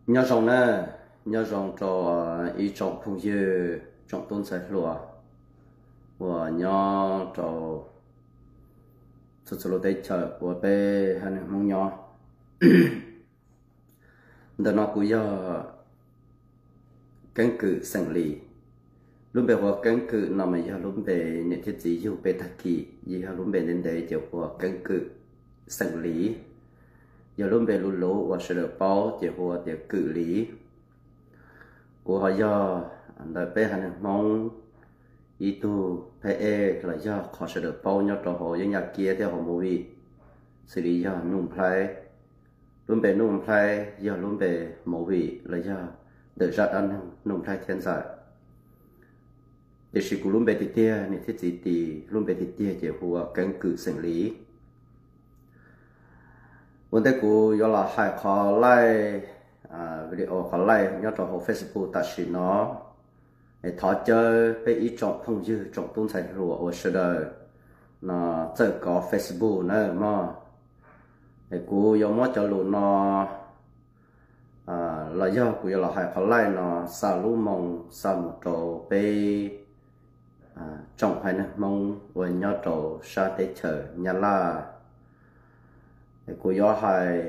Nyob zoo na, nyob zoo rau ib tsoom phooj ywg, tsoom tub ntxhais hluas uas nyob rau txhua txhua lub teb chaws uas peb haiv neeg Hmoob nyob. Ntawm no kuv yog Keeb Kwm xeem Lis. Lub npe hu ua Keeb Kwm no mas yog lub npe niam thiab txiv yug peb tag kis, yog lub npe ntev ntev ces hu ua Keeb Kwm xeem Lis. Yog lub npe luv luv uas sawv daws paub ces hu ua tias Kwm Lis. Kuv ho yog ntawm peb haiv neeg Hmoob ib tug phab ej los yog qhov sawv daws paub nyob rau hauv yeeb yaj kiab thiab hauv movie, xws li yog Nuj Nplhaib. Lub npe Nuj Nplhaib yog lub npe movie los yog ntawm zaj dab neeg Nuj Nplhaib thiab Ntxawm. Tiam sis kuv lub npe tiag tiag, niam thiab txiv tis lub npe tiag tiag ces hu ua Keeb Kwm xeem Lis. Ua ntej kuv yuav los hais qhov laij, video qhov laij nyob rau hauv Facebook tam sim no, es thov caw peb ib tsoom phooj ywg, tsoom tub ntxhais hluas uas sawv daws no txawj kov Facebook na mog. Es kuv yuav muab cov lus no los yog kuv yuav los hais qhov laij no xa lub moo xa mus rau peb tsoom haiv neeg Hmoob uas nyob rau sab teb chaws Nyab Laj. Es kuv yuav hais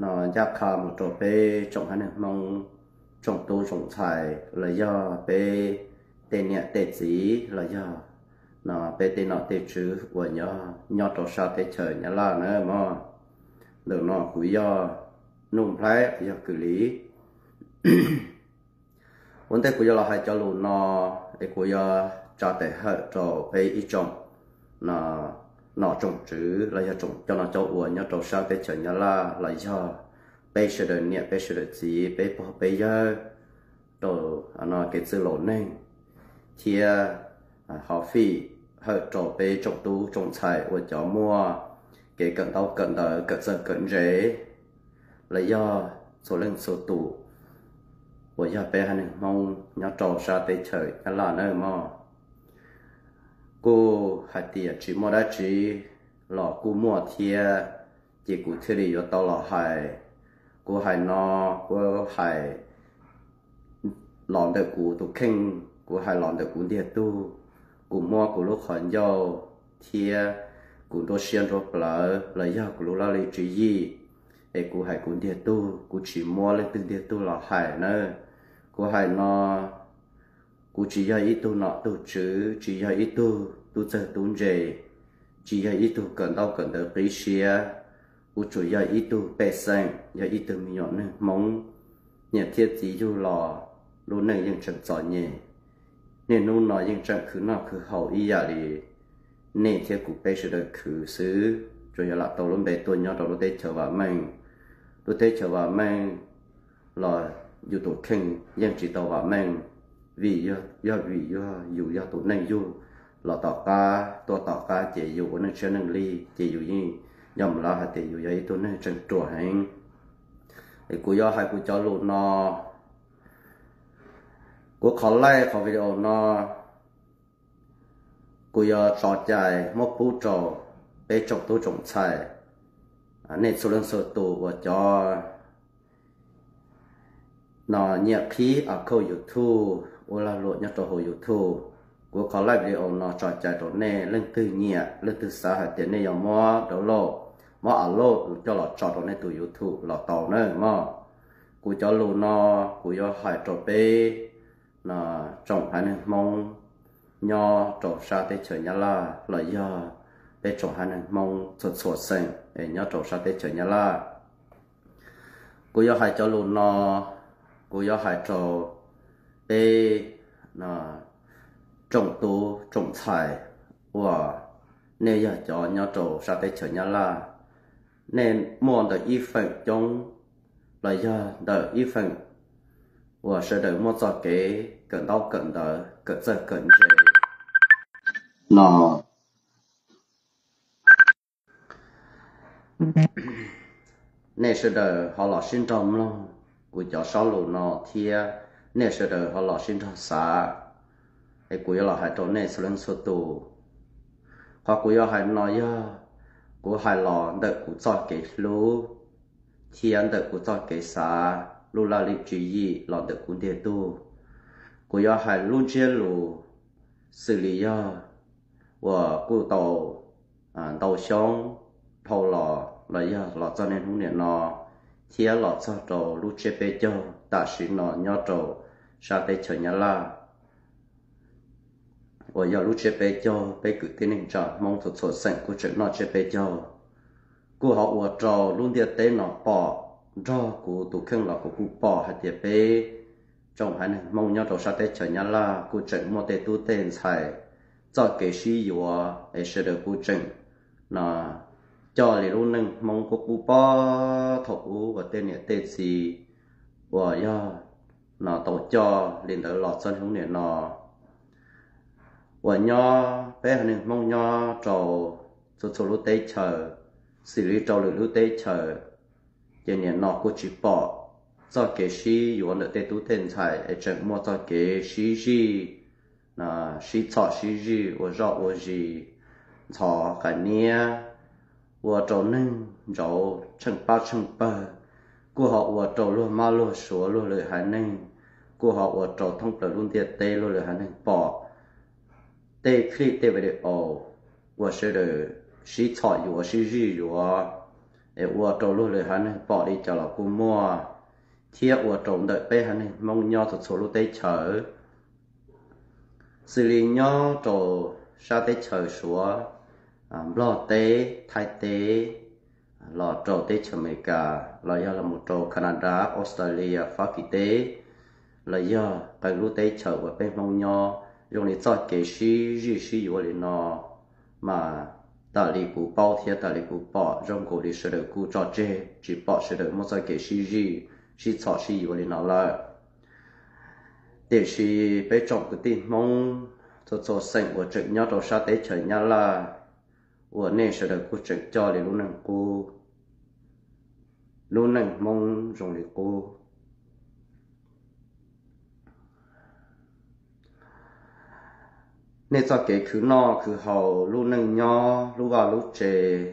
no ncaj qha mus rau peb tsoom haiv neeg Hmoob, tsoom tub tsoom ntxhais los yog peb tej niam tej txiv los yog no peb tej nom tej tswv uas nyob rau sab teb chaws Nyab Laj na mog. Ntawm no kuv yog Nuj Nplhaib, yog Kwm Lis. Ua ntej kuv yuav los hais cov lus no, es kuv yuav tsa tes hawm rau peb ib tsoom nom tsoom tswv los yog tsoom cov nom cov ua nyob rau sab teb chaws Nyab Laj los yog peb sawv daws niam peb sawv daws txiv peb pog peb yawg rau kev txwj laus neeg thiab hov fij hawm rau peb tsoom tub tsoom ntxhais uas cov muaj kev kawm ntaub kawm ntawv kawm txawj kawm ntse los yog txhua leej txhua tus uas yog peb haiv neeg Hmoob nyob rau sab teb chaws Nyab Laj nawb mog. Kuj hais tias tsis muaj dab tsi los kuj muaj thiab, ces kuv thiaj li yuav tau los hais. Kuv hais no, kuv hais los ntawm kuv tus kheej, kuv hais los ntawm kuv ntiag tug, kuv muab kuv lub qhov ncauj thiab kuv nruab siab nruab plawv los yog kuv lub laj lim tswv yim, es kuv hais kuv ntiag tug, kuv tsis muab leej twg ntiag tug los hais nawb. Kuv hais no, kuv tsis yog ib tug nom tug tswv, tsis yog ib tug tub txawg tub ntse, tsis yog ib tug kawm ntaub kawm ntawv qib siab. Kuv tsuas yog ib tug pej xeem, yog ib tug me nyuam neeg Hmoob, niam thiab txiv yug los lub neej yeej tseem txom nyem. Niaj hnub no yeej tseem khwv noj khwv haus ib yam li nej thiab kuv peb sawv daws khwv xwb, tsuas yog lam tau lub npe tuaj nyob rau lub teb chaws vam meej. Lub teb chaws vam meej los yus tus kheej yeej tsis tau vam meej, vim yog vim yog yus yog tus neej yug los tom qab, tuaj tom qab ces yus ua neej tshiab neej lig ces yus yeej yog mus lawv hais tias yus yog ib tug neeg tseem ruam heev. Es kuv yuav hais kuv cov lus no, kuv qhov laij qhov video no kuv yuav tso cai muab pub rau peb tsoom tub tsoom ntxhais, nej txhua leej txhua tus uas cov no nyiam qhib account YouTube, ua lag luam nyob rau hauv YouTube. Kuv qhov laij video no tso cai rau nej, leej twg nyiam leej twg xav hais tias nej yuav muab download, muab upload coj los tso rau nej tus YouTube los tau nawb mog. Kuv cov lus no kuv yuav hais rau peb no tsoom haiv neeg Hmoob nyob rau sab teb chaws Nyab Laj los yog peb tsoom haiv neeg Hmoob txhua txhua xeem es nyob rau sab teb chaws Nyab Laj. Kuv yuav hais cov lus no, kuv yuav hais rau peb tsoom tub tsoom ntxhais uas nej yog cov nyob rau sab teb chaws Nyab Laj, nej muaj ntawm ib feem coob los yog ntawm ib feem uas sawv daws muaj txoj kev kawm ntaub kawm ntawv kawm txawj kawm ntse no, nej sawv daws ho los sib nrog mloog kuv cov sob lus no thiab nej sawv daws ho los sib nrog xav, es kuv yuav los hais rau nej txhua leej txhua tus. Qhov kuv yuav hais no yog kuv hais los ntawm kuv txoj kev hlub thiab ntawm kuv txoj kev xav lub laj lim tswv yim los ntawm kuv ntiag tug. Kuv yuav hais lub ntsiab lus xws li yog uas kuj tau ntau xyoo dhau los los yog los txog niaj hnub niam no, thiab los txog rau lub tsiab peb caug tam sim no nyob rau sab teb chaws Nyab Laj, uas yog lub tsiab peb caug peb kwv tij neej tsa Hmoob txhua txhua xeem kuj tseem noj tsiab peb caug. Kuj ho ua rau lub ntiaj teb no pom nrog kuv tus kheej los kuv kuj pom hais tias peb tsoom haiv neeg Hmoob nyob rau sab teb chaws Nyab Laj kuj tseem muaj tej tub tej ntxhais txoj kev sib yuav es sawv daws kuj tseem no coj li lub neej Hmoob kuj qub pob thaum ub uas tej niam tej txiv uas yog no tau coj li ntawd los txog hnub niam no. Uas nyob peb haiv neeg Hmoob nyob rau txhua txhua lub teb chaws, xws li rau lwm lub teb chaws, ces niam no kuj tsis pom txoj kev sib yuav ntawm tej tub tej ntxhais es tseem muaj txoj kev sib zij, sib txhom sib zij ua zoj ua zis, ntxhov qas niab, ua rau neeg ntsauv tsheej pab tsheej pawg, kuj ho ua rau luag mab luag suav luag lwm haiv neeg, kuj ho ua rau thoob plaws lub ntiaj teb luag lwm haiv neeg pom tej clip tej video uas sawv daws sib txhom yuav sib zij yuav, es ua rau luag lwm haiv neeg pom li cas los kuj muaj, thiab ua rau ntawm peb haiv neeg Hmoob nyob txhua txhua lub teb chaws, xws li nyob rau sab teb chaws Suav, Nplog teb, Thaib teb, los rau teb chaws Amelikas, los yog los mus rau Canada, Australia, Fab Kis teb, los yog qee lub teb chaws uas peb Hmoob nyob, zoo li txoj kev sib zij sib yuav li no mas tas li kuv paub thiab tas li kuv pom zoo nkaus li sawv daws kuj tso tseg tsis pom sawv daws muaj txoj kev sib zij, sib txhom sib yuav li no lawm. Tiam sis peb tsoom kwv tij Hmoob txhua txhua xeem uas tseem nyob rau sab teb chaws Nyab Laj, uas nej sawv daws kuj tseem coj li lub neej qub, lub neej Hmoob zoo li qub. Nej txoj kev khwv noj khwv haus, lub neej nyob, lub vaj lub tsev,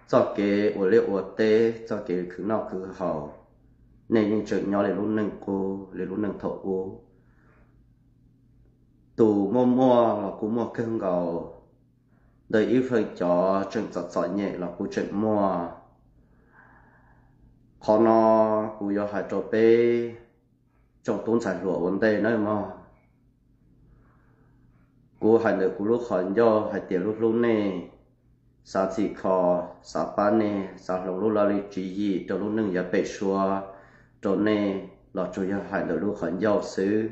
txoj kev ua liaj ua teb, txoj kev khwv noj khwv haus, nej yeej tseem nyob li lub neej qub li lub neej thaum ub. Tus muaj muaj los kuj muaj kawg nkaus, ntawm ib feem cov tseem txom txom nyem los kuj tseem muaj. Qhov no kuv yuav hais rau peb tsoom tub ntxhais hluas ua ntej nawb mog. Kuv hais ntawm kuv lub qhov ncauj hais tias lub hlub nej, xav txhim kho, xav pab nej, xav hloov lub laj lim tswv yim rau lub neej yav pem suab rau nej los tsuas yog hais ntawm lub qhov ncauj xwb.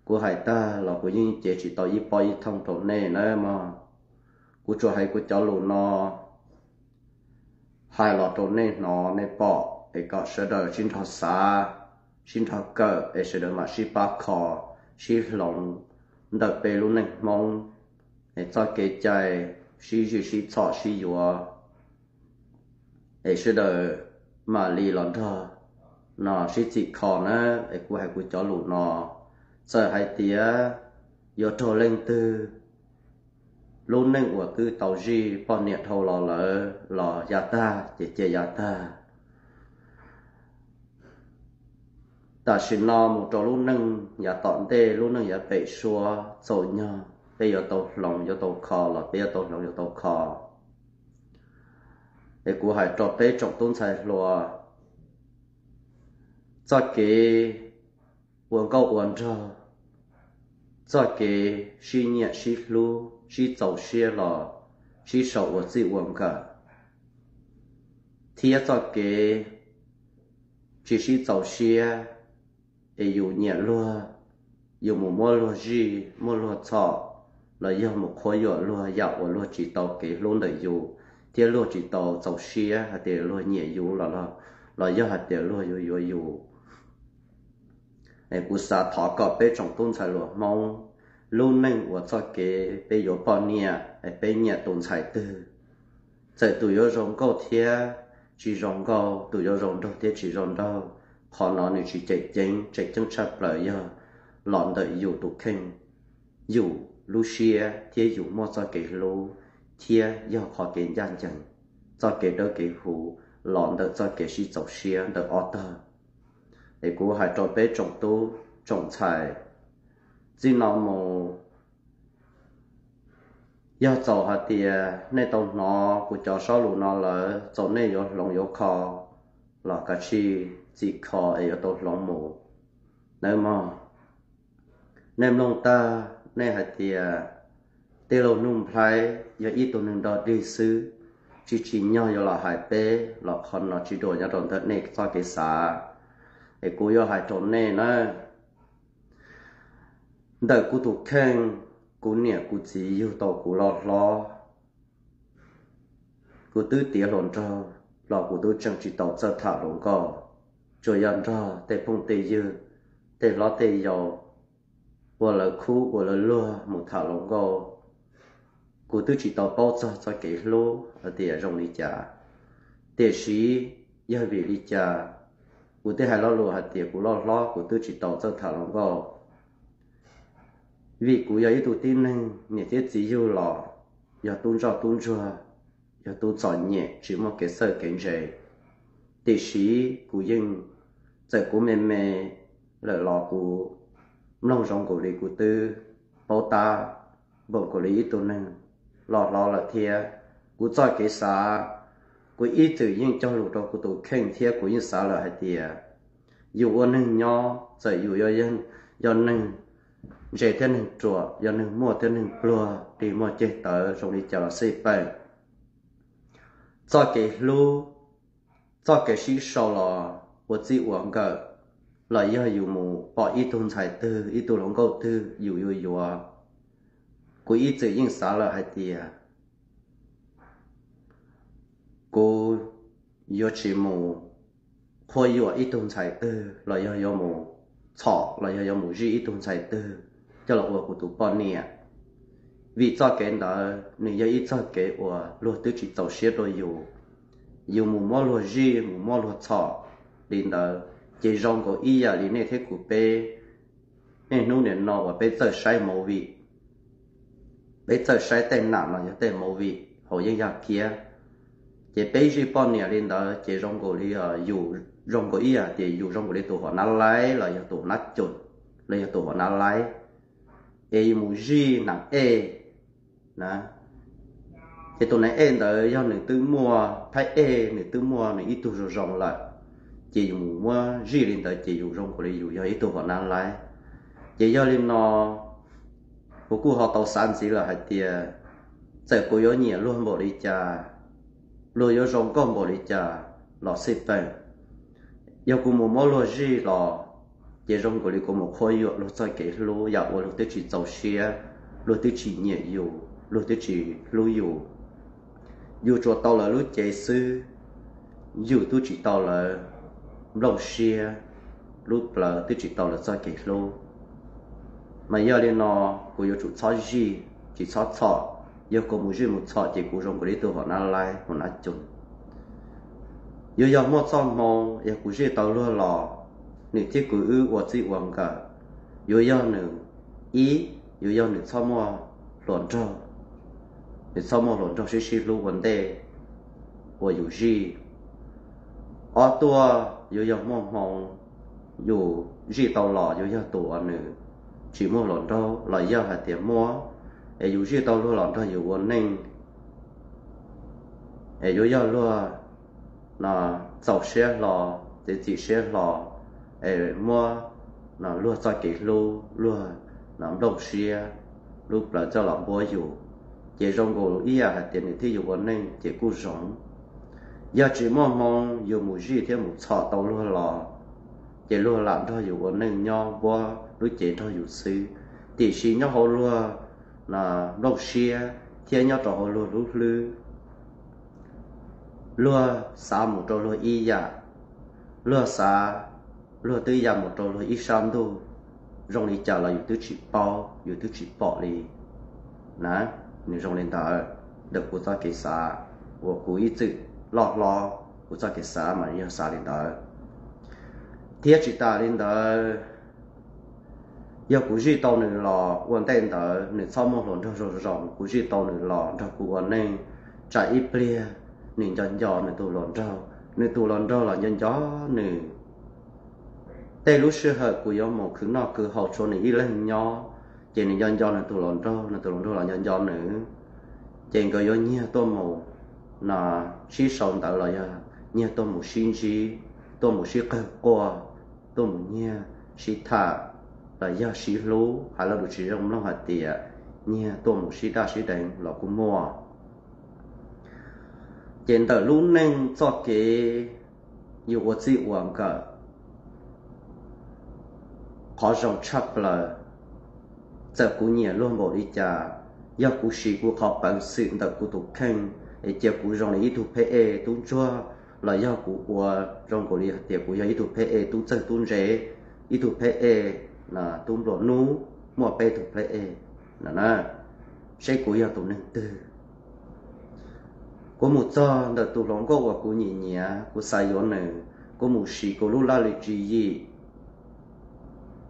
Kuv hais tag los kuv yeej cev tsis tau ib pob ib thooj rau nej nawb mog. Kuv tsuas hais kuv cov lus no hais los rau nej hnov nej pom es kom sawv daws sib nrog xav, sib nrog kawm es sawv daws mam sib pab kho, sib hloov ntawm peb lub neej Hmoob es txoj kev cai sib zij sib txhom sib yuav es sawv daws mam li los nrog no sib txhim kho na. Es kuv hais kuv cov lus no, txawm hais tias yuav raug leej twg lub neej uas twb tau zij poj niam dhau los lawm los yav tag ces cia yav tag. Tam sim no mus rau lub neej yav tom ntej, lub neej yav pem suab txaus nyog peb yuav tau hloov yuav tau kho los peb yuav tau hloov yuav tau kho. Es kuv hais rau peb tsoom tub ntxhais hluas, txoj kev ua nkauj ua nraug, txoj kev sib nyiam sib hlub sib txaus siab los sib sau ua txij ua nkawm, thiab txoj kev tsis sib txaus siab es yus nyiam luag, yus mus muab luag zij muab luag txhom, los yog mus qhuab yuam luag yam uas luag tsis tau kev hlub ntawm yus, thiab luag tsis tau txaus siab hais tias luag nyiam yus los, los yog hais tias luag yuav yuav yus. Es kuv xav thov kom peb tsoom tub ntxhais hluas Hmoob, lub neej uas txoj kev peb yuav poj niam es peb nyiam tus ntxhais twg, txawm tus yuav zoo nkauj thiab tsis zoo nkauj, tus yuav zoo nraug thiab tsis zoo nraug, qhov no nws tsis tseem ceeb, tseem ceeb tshaj plaws yog los ntawm yus tus kheej, yus lub siab thiab yus muaj txoj kev hlub, thiab yog qhov kev ncaj ncees, txoj kev dawb kev huv los ntawm txoj kev sib txaus siab ntawm ob tog. Es kuv hais rau peb tsoom tub tsoom ntxhais, txij no mus yog txaus hais tias nej tau hnov kuv cov saub lus no lawm, txaus nej yuav hloov yuav kho los kav tsij txim kho es yuav tau hloov mus nawb mog. Nej mloog tag nej hais tias tij laug Nuj Nplhaib yog ib tug neeg dog dig xwb, tsis tsim nyog yuav los hais peb los qhov no tsis dua nyob rau ntawm nej txoj kev xav. Es kuv yuav hais rau nej na, ntawm kuv tus kheej, kuv niam kuv txiv yug tau kuv loj hlob, kuv twb tiav hluas nraug los kuv twb tseem tsis tau txawj tham hluas nkauj, tsuas yog nrog tej phooj tej ywg, tej hlob tej yau, ua lawv khub ua lawv luag mus tham hluas nkauj. Kuv twb tsis tau paub txog txoj kev hlub hais tias zoo li cas. Tiam sis yog vim li cas kuv thiaj hais lo lus hais tias kuv loj hlob kuv twb tsis tau txawj tham hluas nkauj? Vim kuv yog ib tug tib neeg niam thiab txiv yug los yog tub ntsoj tub ntsuag, yog tub txom nyem tsis muaj kev txawj kev ntse. Tiam sis kuv yeej, txawm kuv me me lawm los kuv mloog zoo nkaus li kuv twb paub tab npaum nkaus li ib tug neeg loj hlob lawm thiab. Kuv txoj kev xav, kuv ib txwm yeej cog lus rau kuv tus kheej thiab kuv yeej xav lawm hais tias yus ua neeg nyob txawm yus yog neeg ntse thiab neeg ruam, yog neeg muaj thiab neeg pluag, dig muaj ceg tawv zoo li cas los xij peem, txoj kev hlub, txoj kev sib sau los ua txij ua nkawm, los yog yus mus pom ib tug ntxhais twg ib tug hluas nkauj twg yus yuav yuav, kuv ib txwm yeej xav lawm hais tias kuv yuav tsis mus qhuab yuam ib tug ntxhais twg los yog yuav mus txhom los yog yuav mus zij ib tug ntxhais twg coj los ua kuv tus poj niam. Vim txoj kev ntawd nws yog ib txoj kev uas luag twb tsis txaus siab rau yus. Yus mus muab luag zij mus muab luag txhom li ntawd, ces zoo nkaus ib yam li nej thiab kuv peb niaj hnub nim no uas peb txawj saib movie, peb txawj saib tej nam los yog tej movie hauv yeeb yaj kiab. Ces peb zij poj niam li ntawd ces zoo nkaus li yus, zoo nkaus ib yam tias yus zoo nkaus li tus huam nab laib los yog tus huam nab cum los yog tus huam nab laib, es yus mus zij nam ej na. Ces tus nam ej ntawd yog nws twb muaj thaib ej, nws twb muaj nws ib tug zoo zoo lawm, ces yus mus muab zij li ntawd ces yus zoo nkaus li yus yog ib tug huam nab laib. Ces yog li no, kuv kuj ho tau xav ntxiv lawm hais tias txawm kuv yuav nyiam luag npaum li cas, luag yuav zoo nkauj npaum li cas los xij peem, yog kuv mus muab luag zij los ces zoo nkaus li kuv mus qhuab yuam luag txoj kev hlub, yam uas luag twb tsis txaus siab, luag twb tsis nyiam yus, luag twb tsis hlub yus. Yus tsuas tau lawv lub cev xwb, yus twb tsis tau lawv nplooj siab, lub plawv twb tsis tau lawv txoj kev hlub. Mas yog li no, kuv yuav tsum txhob zij, tsis txhob txhom. Yog kuv mus zij mus txhom ces kuv zoo nkaus li tus huam nab laib huam nab cum. Yuav yog muaj txoj hmoo yog kuv zij tau luag los, nws thiab kuv wb ua txij ua nkawm, yuav yog nws, ib, yuav yog nws txhob muaj hluas nraug, nws txhob muaj hluas nraug sib sib hlub ua ntej uas yus zij. Ob tuaj, yuav yog muaj hmoo yus zij tau los yuav yog tus uas nws tsis muaj hluas nraug los yog hais tias muaj, es yus zij tau luag los nrog yus ua neej, es yuav yog luag txaus siab hlo, txiav txim siab hlo, es muab luag txoj kev hlub, luag nplooj siab, lub plawv coj los npuab yus, ces zoo nkaus ib yam hais tias nws thiab yus ua neej ces kuj zoo. Yog tsis muaj hmoo yus mus zij thiab mus txhom tau luag los, ces luag lam nrog yus ua neej nyob npuab lub cev nrog yus xwb, tiam sis nyob hauv luag nplooj siab thiab nyob rau hauv luag lub hlwb, luag xav mus rau luag ib yam, luag xav, luag twb ya mus rau luag ib sab ntuj, zoo li cas los yus twb tsis paub, yus twb tsis pom li na. Nws zoo li ntawd, ntawm kuv txoj kev xav uas kuv ib txwm loj hlob, kuv txoj kev xav mas yog xav li ntawd. Thiab tsis tas li ntawd, yog kuv zij tau nws los ua ntej ntawd nws txhob muaj hluas nraug zoo zoo, kuv zij tau nws los nrog kuv ua neej, tsam ib pliag nws nco nco nws tus hluas nraug, nws tus hluas nraug los nco nco nws, Tej lub sij hawm kuv yuav mus khwv noj khwv haus tshuav nws ib leeg nyob, ces nws nco nco nws tus hluas nraug, nws tus hluas nraug los nco nco nws, ces nkawd yuav nyiag tuaj mus no sib sau ntawv los yog nyiag tuaj mus sib ntsib, tuaj mus sib qawg quaj, tuaj mus nyiag sib tham, los yog sib hlub, hais lo lus tsis zoo mloog hais tias nyiag tuaj mus sib daj sib deev los kuj muaj. Ces ntawm lub neej txoj kev yus ua txij ua nkawm qhov zoo tshaj plaws, txawm kuv nyiam luag npaum li cas, yog kuv siv kuv qhov peev xwm ntawm kuv tus kheej es cia kuv zoo li ib tug pheb ej tub ntsuag, los yog kuv ua zoo nkaus li hais tias kuv yog ib tug pheb ej tub txawj tub ntse, ib tug pheb ej tub nplua nuj, muaj peb tug pheb ej no na, seb kuv yog tus neeg twg. Kuv mus txog ntawm tus hluas nkauj uas kuv nyiam nyiam, kuv xav yuav nws, kuv mus siv kuv lub laj lim tswv yim,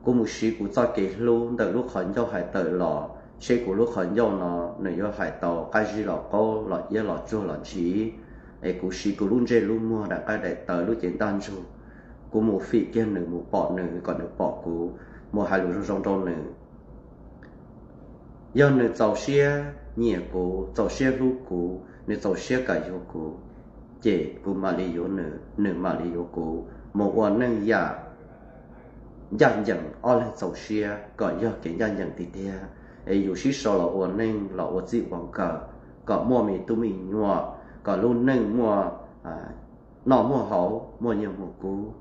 kuv mus siv kuv txoj kev hlub ntawm lub qhov ncauj hais tawm los, seb kuv lub qhov ncauj no nws yuav hais tau qab zib los qaub los iab los tsuag los ntshiv, es kuv siv kuv lub ntsej lub muag daim qaib daim taw lub cev ntaj ntsug, kuv mus fim kiag nws mus pom nws kom nws pom kuv, mus hais lus zoo zoo rau nws. Yog nws txaus siab nyiam kuv, txaus siab hlub kuv, nws txaus siab kam yuav kuv, ces kuv mam li yuav nws, nws mam li yuav kuv, mus ua neej yam ncaj ncees ob leeg txaus siab kom yog kev ncaj ncees tiag tiag, es yus sib sau los ua neej los ua txij ua nkawm, kom muaj me tub me nyuam, kom lub neej muaj noj muaj haus, muaj nyiaj muaj kub,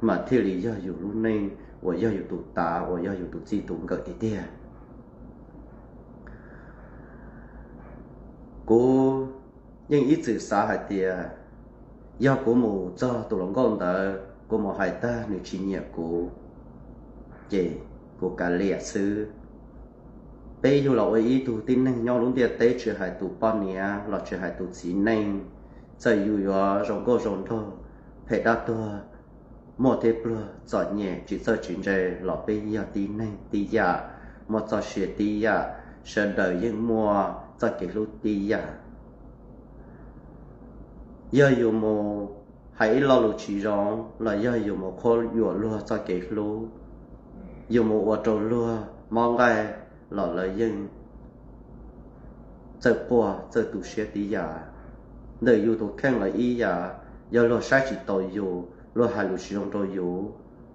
mas thiaj li yog yus lub neej uas yog yus tus tav, uas yog yus tus txij tus nkawm tiag tiag. Kuv yeej ib txwm xav hais tias yog kuv mus txog tus hluas nkauj ntawd, kuv mus hais tag nws tsis nyiam kuv, ces kuv kav liam xwb. Peb yug los ua ib tug tib neeg nyob lub ntiaj teb, tsis hais tus poj niam los tsis hais tus txiv neej, txawm yus yuav zoo nkauj zoo nraug, phem dab tuag, muaj thiab pluag, txom nyem, tsis txawj tsis ntse, los peb yog tib neeg tib yam, muaj txoj sia tib yam, sawv daws yeej muaj txoj kev hlub tib yam. Yog yus mus hais ib lo lus tsis zoo los yog yus mus qhuab yuam luag txoj kev hlub, yus mus ua rau luag mob nqaij los lawv yeej txawj quaj txawj tu siab tib yam. Ntawm yus tus kheej los ib yam, yog luag saib tsis taus yus, luag hais lus tsis zoo rau yus,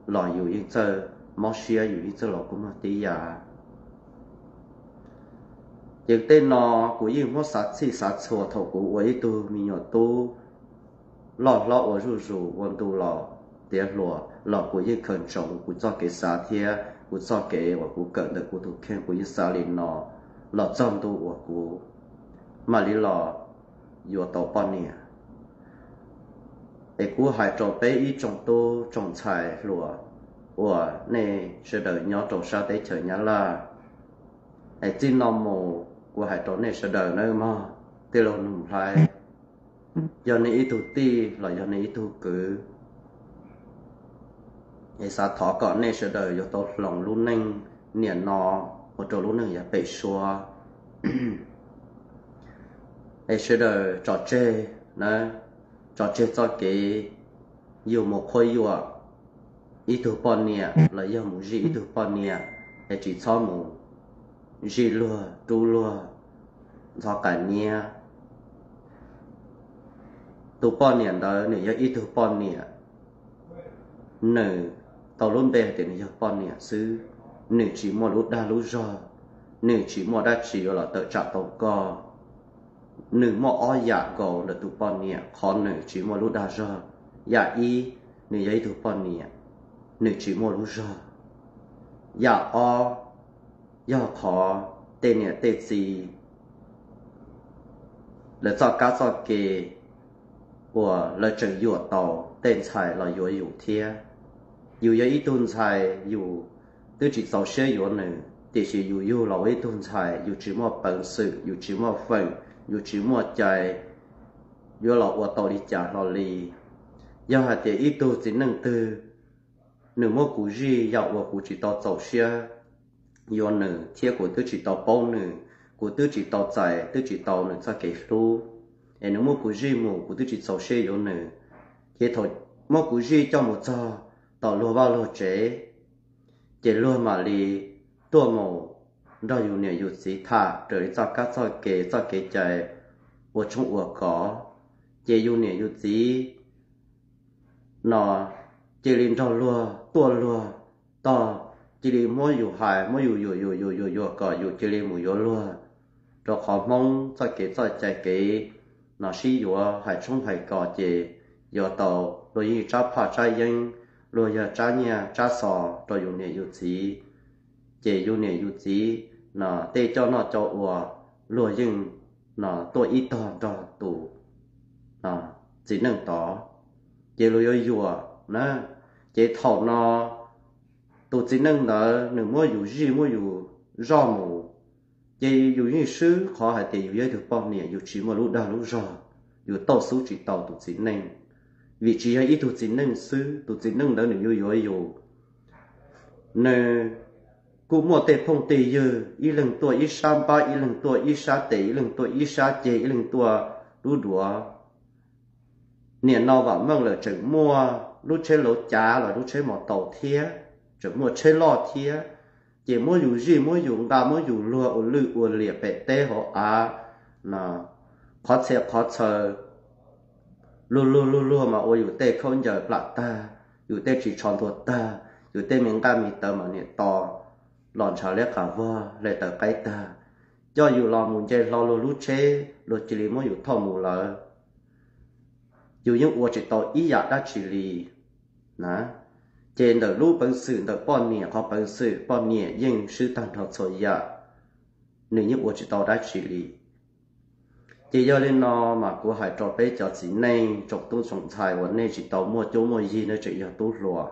los yus yeej txawj mob siab, yus yeej txawj los kua muag tib yam. Ces tej no kuv yeej muab xav txhij xav txhua thaum kuv ua ib tug me nyuam tub loj hlob ua zuj zus ua ntu los tiav hluas los kuv yeej khaws ntsoov kuv txoj kev xav thiab kuv txoj kev uas kuv kawm ntawm kuv tus kheej, kuv yeej xav li no los txog ntu uas kuv mam li los yuav tau poj niam. Es kuv hais rau peb ib tsoom tub tsoom ntxhais hluas uas nej sawv daws nyob rau sab teb chaws Nyab Laj, es txij no mus kuv hais rau nej sawv daws nawb mog, tij laug Nus Nplhaib, yog nej ib tug tij los yog nej ib tug kwv, es xav thov kom nej sawv daws yuav tau hloov lub neej niam no ua rau lub neej yav pem suab. Es sawv daws tso tseg na, tso tseg txoj kev yus mus qhuab yuam ib tug poj niam los yog mus zij ib tug poj niam, es tsis txhob mus zij luag rub luag ntxhov qas niab. Tus poj niam ntawd nws yog ib tug poj niam, nws tau lub npe hais tias nws yog poj niam xwb, nws tsis muaj lub dag lub zog, nws tsis muaj dab tsi yuav los tawm tsam tau koj. Nws muaj ob yam nkaus ntawm tus poj niam, qhov nws tsis muaj lub dag zog. Yam ib, nws yog ib tug poj niam, nws tsis muaj lub zog. Yam ob, yog qhov tej niam tej txiv lawv txoj kab txoj ke uas lawv tseem yuam tau tej ntxhais los yuav yus thiab. Yus yog ib tug ntxhais, yus twb tsis txaus siab yuav nws, tiam sis yus yug los ua ib tug ntxhais, yus tsis muaj peev xwm, yus tsis muaj feem, yus tsis muaj cai yuav los ua tau li cas hlo li. Yog hais tias ib tug txiv neej twg nws muab kuv zij yam uas kuv tsis tau txaus siab yuav nws thiab kuv twb tsis tau paub nws, kuv twb tsis tau txais, twb tsis tau nws txoj kev hlub, es nws muab kuv zij mus kuv twb tsis txaus siab yuav nws, ces thaum muab kuv zij coj mus txog tom luag vaj luag tsev, ces luag mam li tuaj mus nrog yus niam yus txiv tham raws li txoj kab txoj kev, txoj kev cai ua tshoob ua kos. Ces yus niam yus txiv no cia li nrog luag tuaj luag tog, cia li muab yus hais, muab yus yuam yuam yuam yuam yuam kom yus cia li mus yuav luag, rau qhov Hmoob txoj kev txoj cai kev no sib yuav hais tshoob hais kos ces yuav tau, luag yeej tsab phaj tsab yeeb, luag yog tsab nyiaj tsab xos rau yus niam yus txiv. Ces yus niam yus txiv no tej coj noj coj ua luag yeej no tuaj ib tog nrog tus txiv neej tod, ces luag yuav yuam na. Ces thaum no tus txiv neej ntawd nws muab yus zij muab yus zoj mus, ces yus yeej swb qhov hais tias yus yog ib tug poj niam, yus tsis muaj lub dag lub zog, yus tauj xub tsis tau tus txiv neej. Vim tsis yog ib tug txiv neej xwb, tus txiv neej ntawd nws yuav yuav yus, nws kuj muaj tej phooj tej ywg, ib leeg tuaj ib sab npab, ib leeg tuaj ib sab tes, ib leeg tuaj ib sab ceg, ib leeg tuaj lub duav. Nim no vam meej lawm tseem muaj lub tsheb lauv cav los lub tsheb mos taus thiab, tseem muaj tsheb loj thiab. Ces muab yus zij muab yus nqa muab yus luag ua lwj ua liam pem teb hauv av, qhov txhia qhov txhaws, luag luag luag luag mas ua yus tej khaub ncaws plam tag, yus tej ris tsho ntuag tag, yus tej me nqaj me tawv mas niam to los ntshav liab qas vog hle tawv qaib tag. Coj yus los mus nce hlo luag lub tsheb, luag cia li muab yus thauj mus lawm. Yus yeej ua tsis tau ib yam dab tsi li na. Ces ntawm lub peev xwm ntawm poj niam, qhov peev xwm poj niam yeej swb tag nrho txhua yam, nws yeej ua tsis tau dab tsi li. Ces yog li no mas kuv hais rau peb cov txiv neej tsoom tub tsoom ntxhais uas nej tsis tau muaj cuab muaj yig, nej tseem yog tub hluas,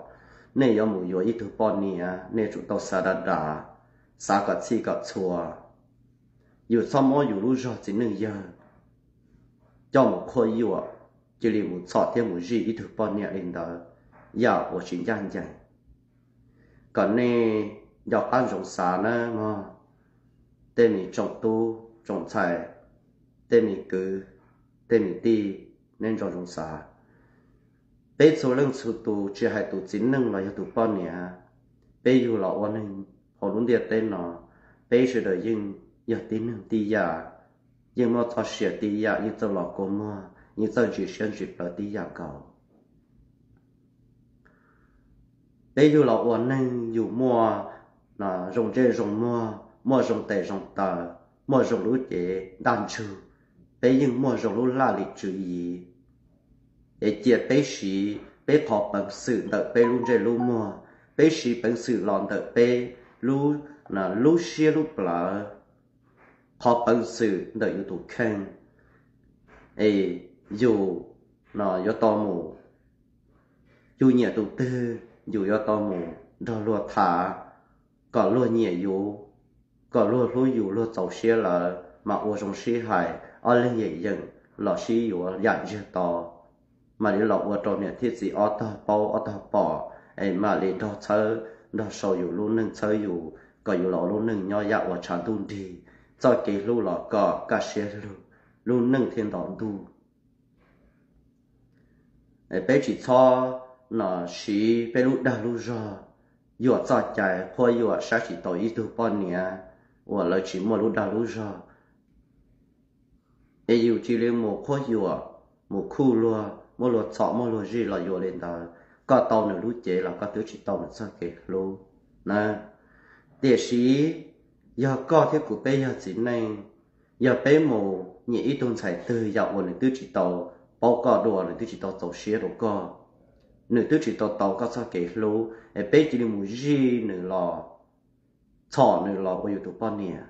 nej yuav mus yuav ib tug poj niam, nej tsum tau xav dav dav, xav kom txhij kom txhua. Yus txhob muab yus lub zog txiv neej yawg coj mus qhuab yuam, cia li mus txhom thiab mus zij ib tug poj niam li ntawd, yam uas tsis ncaj ncees. Kom nej nco qab ntsoov xav nawb mog, tej me tsoom tub tsoom ntxhais, tej me kwv, tej me tij, nej nco ntsoov xav. Peb txhua leej txhua tus tsis hais tus txiv neej los yog tus poj niam, peb yug los ua neeg hauv lub ntiaj teb no, peb sawv daws yeej yog tib neeg tib yam, yeej muaj txoj sia tib yam, yeej txawj los kua muag, yeej txawj ntsis siab ntsis plawv tib yam nkaus. Peb yug los ua neeg yus muaj zoo ntsej zoo muag, muaj zoo tes zoo taw, muaj zoo lub cev ntaj ntsug, peb yeej muaj zoo lub laj lim tswv yim. Es cia peb siv peb qhov peev xwm ntawm peb lub ntsej lub muag, peb siv peev xwm los ntawm peb lub, lub siab lub plawv, qhov peev xwm ntawm yus tus kheej, es yus no yuav tau mus, yus nyiam tus twg yus yuav tau mus nrog luag tham, kom luag nyiam yus, kom luag hlub yus, luag txaus siab lawm mas ua zoo sib hais, ob leeg yeem yeem los sib yuav yam ntsiag to, mam li los ua rau niam thiab txiv ob tog paub ob tog pom, es mam li nrog txhawb nrog sau yus lub neej, txhawb yus kom yus los ua lub neej nyob yam uas tshav ntuj nrig, txoj kev hlub los kom kaj siab lug, lub neej thiaj nto ntuj. Peb tsis txhob no siv peb lub dag lub zog yuam txoj cai qhuab yuam saib tsis taus ib tug poj niam uas lawv tsis muaj lub dag lub zog. Es yus cia li mus qhuab yuam, mus khuj luag, muab luag txhom muab luag zij los yuav li ntawd, koj tau nws lub cev los koj twb tsis tau nws txoj kev hlub na. Tiam sis yog koj thiab kuv peb yog txiv neej, yog peb mus nyiam ib tug ntxhais twg yam uas nws twb tsis tau paub koj dua, nws twb tsis tau txaus siab rau koj, nws twb tsis tau tau koj txoj kev hlub, es peb cia li mus zij nws los, txhom nws los ua yus tus poj niam,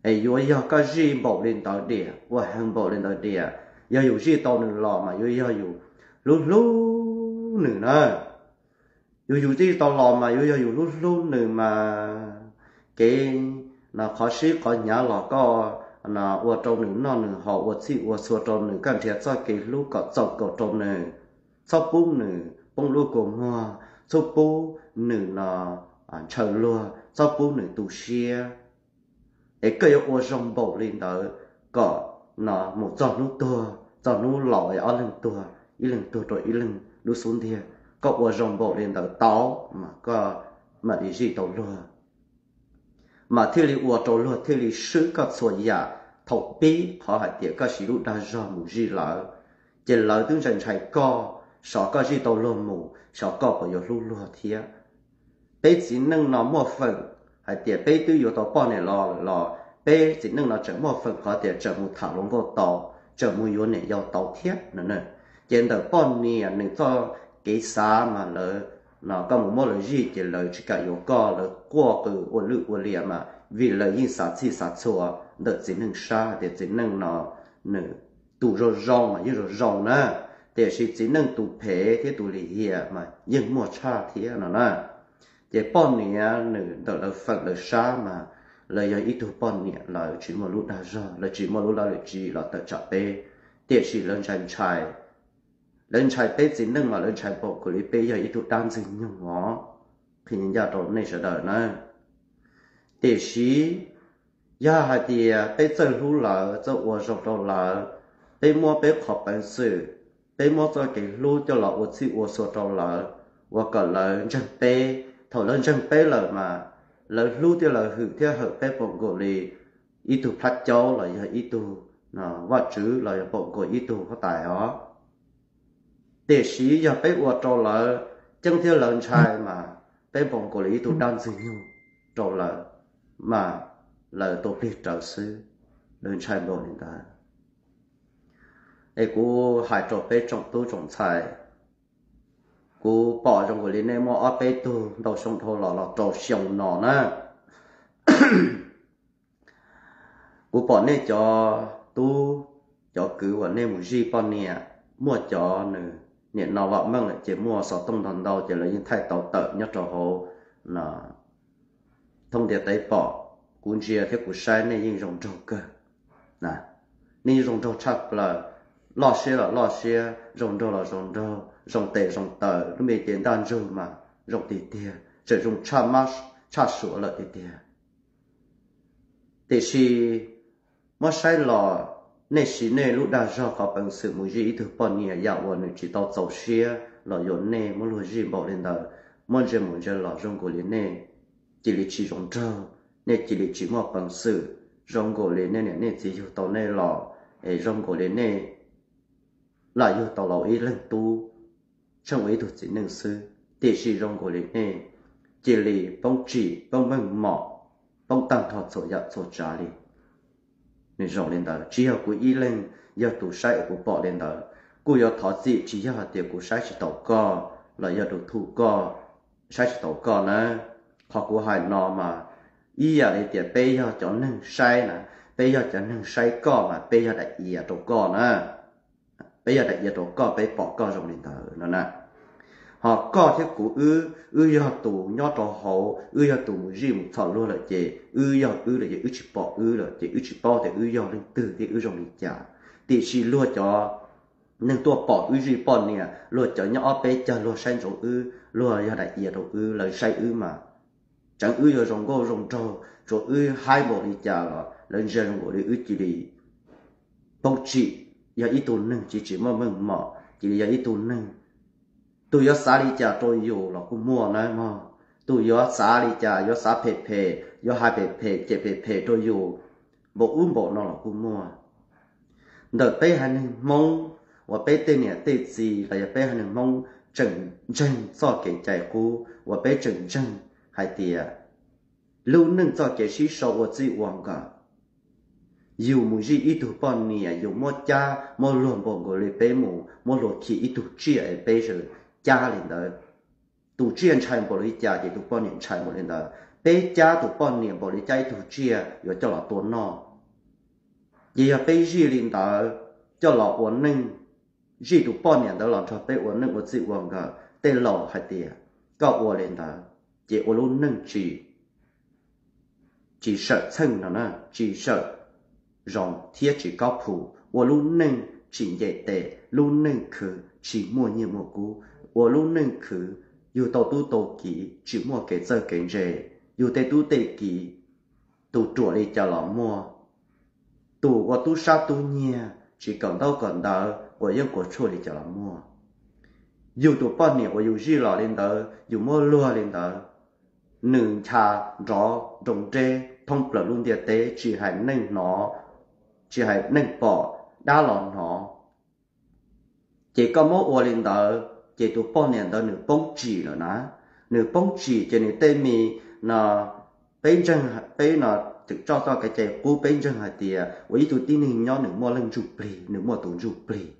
es yuav yog koj zij npaum li ntawd diam, ua heev npaum li ntawd diam. Yog yus zij tau nws los mas yuav yog yus hlub hlub nws na. Yus yus zij tau los mas yuav yog yus hlub hlub nws mas kev no qhov sib qhov hnyav los koj no ua rau nws noj nws haus, ua txhij ua txhua rau nws, koj nrhiav txoj kev hlub kom txaus nkaus rau nws. Txhob pub nws poob lub kua muag, txhob pub nws no ntshaw luag, txhob pub nws tu siab. Es koj yuav ua zoo npaum li ntawd kom no mus txog hnub tuag, txog hnub laus es ob leeg tuag, ib leeg tuag rau ib leeg lub xub ntiag, Koj ua zoo npaum li ntawd tau, mas koj mam li zij tau luag, mas thiaj li ua rau luag thiaj li swb koj txhua yam. Thaum pib qhov hais tias koj siv lub dag zog mus zij lawv, ces lawv twb ntshai ntshai koj, xyov koj zij tau luag mus xyov koj puas yuav hlub luag thiab. Peb txiv neej no muaj feem hais tias peb twb yuav tau poj niam los lawm los peb txiv neej no tseem muaj feem qhov tias tseem mus tham hluas nkauj tau, tseem mus yuav niam yau tau thiab no. Ces ntawm poj niam nws txoj kev xav mas lawv, no koj mus muab lawv zij ces lawv tsis kam yuav koj, lawv quaj qw ua lwj ua liam mas vim lawv yeej xav txhij xav txhua ntawm txiv neej sab hais tias txiv neej no nws tus zoo zoo mas yeej zoo zoo na, tiam sis txiv neej tus phem thiab tus lim hiam mas yeej muaj tshaj thiab no na. Ces poj niam nws ntawm lawv feem lawv sab mas lawv yog ib tug poj niam, lawv tsis muaj lub dag zog, lawv tsis muaj lub laj lim tswv yim los tawm tsam peb, tiam sis lawv ntshai ntshai. Lawv ntshai peb txiv neej mas lawv ntshai npaum nkaus li peb yog ib tug dab ntxwg nyoog os, qhia ncaj rau nej sawv daws na. Tiam sis yog hais tias peb txawj hlub lawv, txawj ua zoo rau lawv, peb muab peb qhov peev xwm, peb muab txoj kev hlub coj los ua txhij ua txhua rau lawv, ua kom lawv ntseeg peb. Thaum lawv ntseeg peb lawm mas lawv hlub thiab lawv hwm thiab hawm peb npaum nkaus li ib tug plab caub los yog ib tug vaj tswv los yog npaum nkaus ib tug huab tais os. Tiam sis yog peb ua rau lawv ceeb thiab lawv ntshai mas peb npaum nkaus li ib tug dab ntxwg nyoog rau lawv, mas lawv tua plig rawv xwb, lawv ntshai npaum li ntawd. Es kuv hais rau peb tsoom tub tsoom ntxhais, kuv pom zoo nkaus li nej muaj ob peb tug ntau xyoo dhau los los rau xyoo no na. Kuv pom nej cov tub cov kwv uas nej mus zij poj niam, muaj cov nws niam no vam meej lawm ces muaj xov tooj ntau ntau ces lawv yeej thaij tau tawm nyob rau hauv thoob ntiaj teb pom. Kuv ntsia thiab kuv saib nej yeej zoo nraug kawg, nej yeej zoo nraug tshaj plaws, loj siab los loj siab, zoo nraug los zoo nraug, zoo tes zoo taw, lub me cev ntaj ntsug mas zoo tiag tiag, tseem zoo tshaj suav lawm tiag tiag. Tiam sis muab saib los nej siv nej lub dag zog qhov peev xwm mus zij ib tug poj niam yam uas nws tsis tau txaus siab los yuav nej muab luag zij npaum li ntawd, muab ntsia mus ntsia los zoo nkaus li nej cia li tsis zoo nraug, nej cia li tsis muaj peev xwm, zoo nkaus li nej niam nej txiv yug tau nej los, es zoo nkaus li nej lam yug tau los ib leeg tub, tsheej ua ib tug txiv neej xwb, tiam sis zoo nkaus li nej cia li poob tsim poob meej mom, poob tag nrho txhua yam txhua tsav li. Nws zoo li ntawd tsis yog kuv ib leeg yog tus saib es kuv pom li ntawd. Kuj yuav thov txim tsis yog hais tias kuv saib tsis taus koj los yog tus thuj koj saib tsis taus koj na. Qhov kuv hais no mas ib yam li tias peb yog cov neeg saib na, peb yog cov neeg saib koj mas peb yog daim iav rau koj na. Peb yog daim iav rau koj, peb pom koj zoo li ntawd no na. Ho koj thiab kuv wb, wb yog tus nyob rau hauv, wb yog tus mus zij mus txhom luag lawm ces wb yog wb lawm ces wb tsis pom wb lawm ces wb tsis paub tias wb yog leej twg thiab wb zoo li cas. Tiam sis luag cov neeg tuaj pom wb zij poj niam, luag cov nyob ob peb cag luag saib ntsoov wb, luag yog daim iav rau wb, lawv saib wb mas tseev wb yuav zoo nkauj zoo nraug, tsuas wb haib npaum li cas los lawv ntsia zoo nkaus li wb cia li poob tsim, yog ib tug neeg tsis tsis muaj meej mom, cia li yog ib tug neeg, tus yuav xav li cas rau yus los kuj muaj na mog. Tus yuav xav li cas, yuav xav phem phem, yuav hais phem phem, cem phem phem rau yus npaum ub npaum no los kuj muaj. Ntawm peb haiv neeg Hmoob uas peb tej niam tej txiv los yog peb haiv neeg Hmoob tseem ntseeg txoj kev cai qub uas peb tseem ntseeg hais tias lub neej txoj kev sib sau ua txij ua nkawm, yus mus zij ib tug poj niam yus muab cab muab luag npaum nkaus li peb mus muab luag khi ib tug tsiaj es peb sawv cab li ntawd. Tus tsiaj ntshai npaum li cas ces tus poj niam ntshai npaum li ntawd. Peb cab tus poj niam npaum li cab ib tug tsiaj yuav coj los tua noj. Ces yog peb zij li ntawd coj los ua neej, zij tus poj niam ntawd los nrog peb ua neej ua txij ua nkawm, tej laus hais tias koj ua li ntawd ces ua lub neej tsis, tsis sawm txheej no na, tsis sawm zoo thiab tsis kaub phum, ua lub neej tsis nce tes, lub neej khwv tsis muaj nyiaj muaj kub, ua lub neej khwv yug tau tub tau kiv tsis muaj kev txawj kev ntse, yug tej tub tej kiv tus ruam li cas los muaj, tus ua tub sab tub nyiag tsis kawm ntaub kawm ntawv quav yeeb quav tshuaj li cas los muaj. yus tus poj niam uas yus zij los li ntawd, yus muab luag li ntawd, nws ncha nrov nroo nreb thoob plaws lub ntiaj teb, tsis hais neeg hnov, tsis hais neeg pom, dab los hnov. Ces koj muab ua li ntawd ces tus poj niam ntawd nws poob tsim lawm na. Nws poob tsim ces nws tej me no, peb ntseeg, peb no, tseem tso txoj kev cai qub, peb ntseeg hais tias ua ib tug tib neeg nyob nws muaj leej ntsuj plig, nws muaj tus ntsuj plig.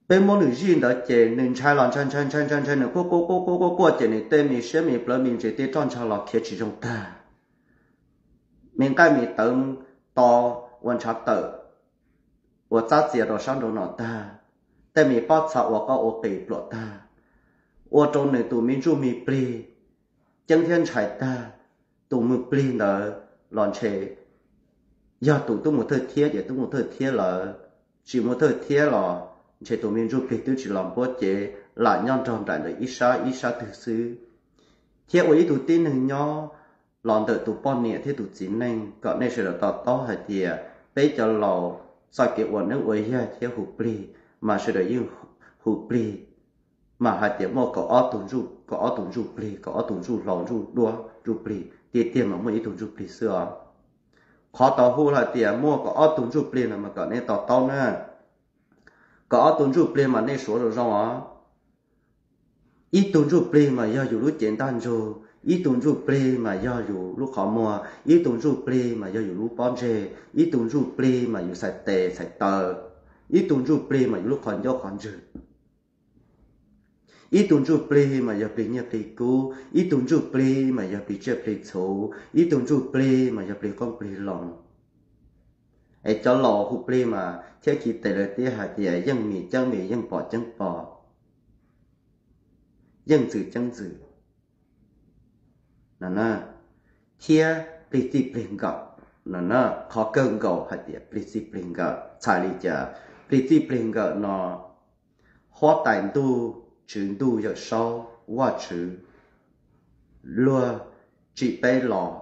Peb muab nws zij ntawd ces nws ntshai los ntshai ntshai ntshai ntshai ntshai, nws quaj quaj quaj quaj quaj quaj ces nws tej me siab me plawv me ntsis tej roj ntsha los khiav tsis zoo tag. Me nqaij me tawv to ua ntshav tawm, ua txab txias rau sab nraud no tag. Tej me pob txha ua qaub ua qis pluam tag, ua rau nws tus me ntsuj me plig ceeb thiab ntshai tag. Tus me plig ntawd los ntshe yog tus twb mus thawj thiab ces twb mus thawj thiab lawm, tsis mus thawj thiab los ntshe tus me ntsuj plig twb tsis los npuab ces lam nyob nrog nraim ntawm ib sab ib sab twg xwb. Thiab ua ib tug tib neeg nyob los ntawm tus poj niam thiab tus txiv neej kom nej sawv daws to taub hais tias peb cov laus txoj kev ua neeb ua yaig thiab hu plig mas sawv daws yeej hu plig, mas hais tias muaj kaum ob tug ntsuj, kaum ob tug ntsuj plig, kaum ob tug ntsuj hlau ntsuj duab ntsuj plig, tiag tiag mas muaj ib tug ntsuj plig xwb os. Qhov tau hu hais tias muaj kaum ob tug ntsuj plig no mas kom nej to taub na. Kaum ob tug ntsuj plig mas nej suav zoo zoo os. Ib tug ntsuj plig mas yog yus lub cev ntaj ntsug, ib tug ntsuj plig mas yog yus lub qhov muag, ib tug ntsuj plig mas yog yus lub pob ntseg, ib tug ntsuj plig mas yus txhais tes txhais taw, ib tug ntsuj plig mas yus lub qhov ncauj qhov ntswg, ib tug ntsuj plig mas yog plig nyiaj plig kub, ib tug ntsuj plig mas yog plig tsiaj plig txhu, ib tug ntsuj plig mas yog plig qoob plig loo. Es cov laus hu plig mas thiab ci tes lawv thiaj hais tias yeej mis ceeb mis, yeej pom ceeb pom, yeej ntxwm ceeb ntxwm no na. Thiab plig txij plig nkawm no na, qhov kawg nkaus hais tias plig txij plig nkawm txhais li cas? Plig txij plig nkawm no, huab tais ntuj, tswv ntuj Yawm Saub Vajtswv, luag tsim peb los,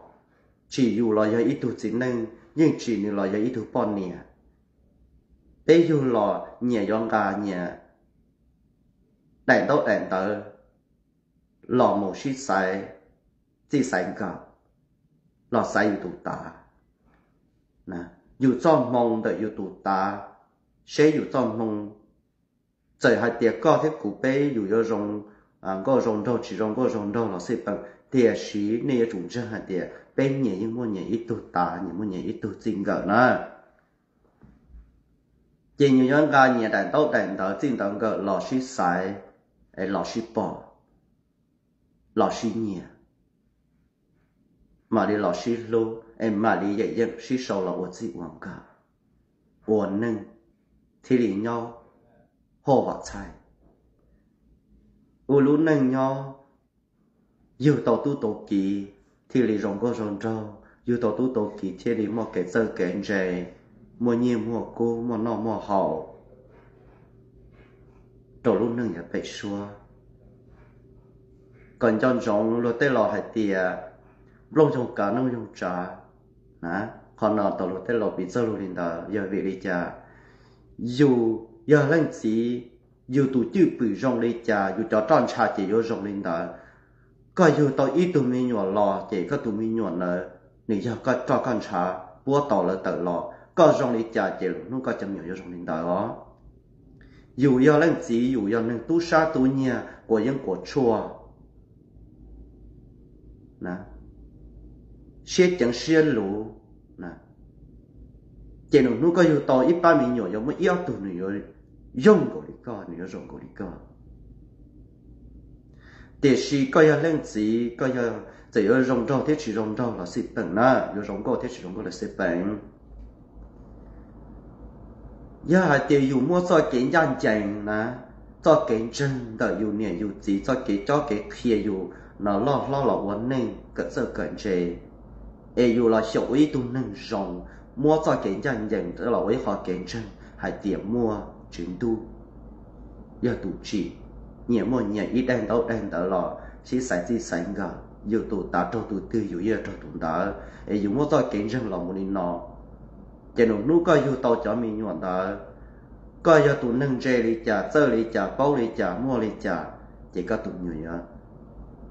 tsim yus los yog ib tug txiv neej, yeej tsim nws los yog ib tug poj niam. Peb yug los nyias yuav nqa nyias daim ntaub daim ntawv los mus sib xaiv txij xaiv nkawm, los xaiv yus tus tav. Yus txoj hmoo ntawm yus tus tav, seb yus txoj hmoo, txawm hais tias koj thiab kuv peb yus yuav zoo nkauj zoo nraug tsis zoo nkauj zoo nraug los xij peem, tiam sis nej yuav tsum ntseeg hais tias peb nyias yeej muaj nyias ib tug tav, nyias muaj nyias ib tug txij nkawm na. Ces nyias yuav nqa nyias daim ntaub daim ntawv txij ntawv nkawm los sib xaiv, es los sib pom, los sib nyiam, mam li los sib hlub, es mam li yeem yeem sib sau los ua txij ua nkawm, ua neej thiaj li nyob huaj vam txhaij. Ua lub neej nyob yug tau tub tau kiv thiaj li zoo nkauj zoo nraug, yug tau tub tau kiv thiaj li muaj kev txawj kev ntse, muaj nyiaj muaj kub, muaj noj muaj haus rau lub neej yav pem suab. Kom nco ntsoov luag tej laus hais tias nplooj yoog kav noog yoog tsav na. Qhov no tau luag tej laus piv txoj lus li ntawd yog vim li cas? Yus yog leej txiv, yus tus cwj pwm zoo li cas, yus cov roj ntsha ces yuav zoo li ntawd. Koj yug tau ib tug me nyuam los ces koj tus me nyuam ntawd nws yog koj roj koj ntsha, puab tau lawv tawm los. Koj zoo li cas ces lwm hnub koj cov me nyuam yuav zoo li ntawd os. Yus yog leej txiv, yus yog neeg tub sab tub nyiag, quav yeeb quav tshuaj, siab ceev siab luv, ces lwm hnub koj yug tau ib pab me nyuam yuav muaj ib ob tug nws yuav yoog nkaus li koj, nws yuav zoo nkaus li koj. Tiam sis koj yog leej txiv, koj yog txawm yuav zoo nraug thiab tsis zoo nraug los xij peem na, yuav zoo nkauj thiab tsis zoo nkauj los xij peem, yog hais tias yus muab txoj kev ncaj ncees na, txoj kev ntseeg ntawm yus niam yus txiv, txoj kev cob kev qhia yus no loj hlob los ua neej kawm txawj kawm ntse, es yus los xyaum ua ib tug neeg zoo, muab txoj kev ncaj ncees los ua ib qho kev ntseeg hais tias muaj Tswv Ntuj yog tus tsim, nyias muaj nyias ib daim ntaub daim ntawv los sib xaiv txij xaiv nkawm, yus tus tav raug tus twg yus yeej raug tus ntawd, es yus muab txoj kev ntseeg los mus li no, ces lwm hnub koj yug tau cov me nyuam ntawd, Koj yog tus neeg ntse li cas, txawj li cas, paub li cas, muaj li cas, ces koj tus me nyuam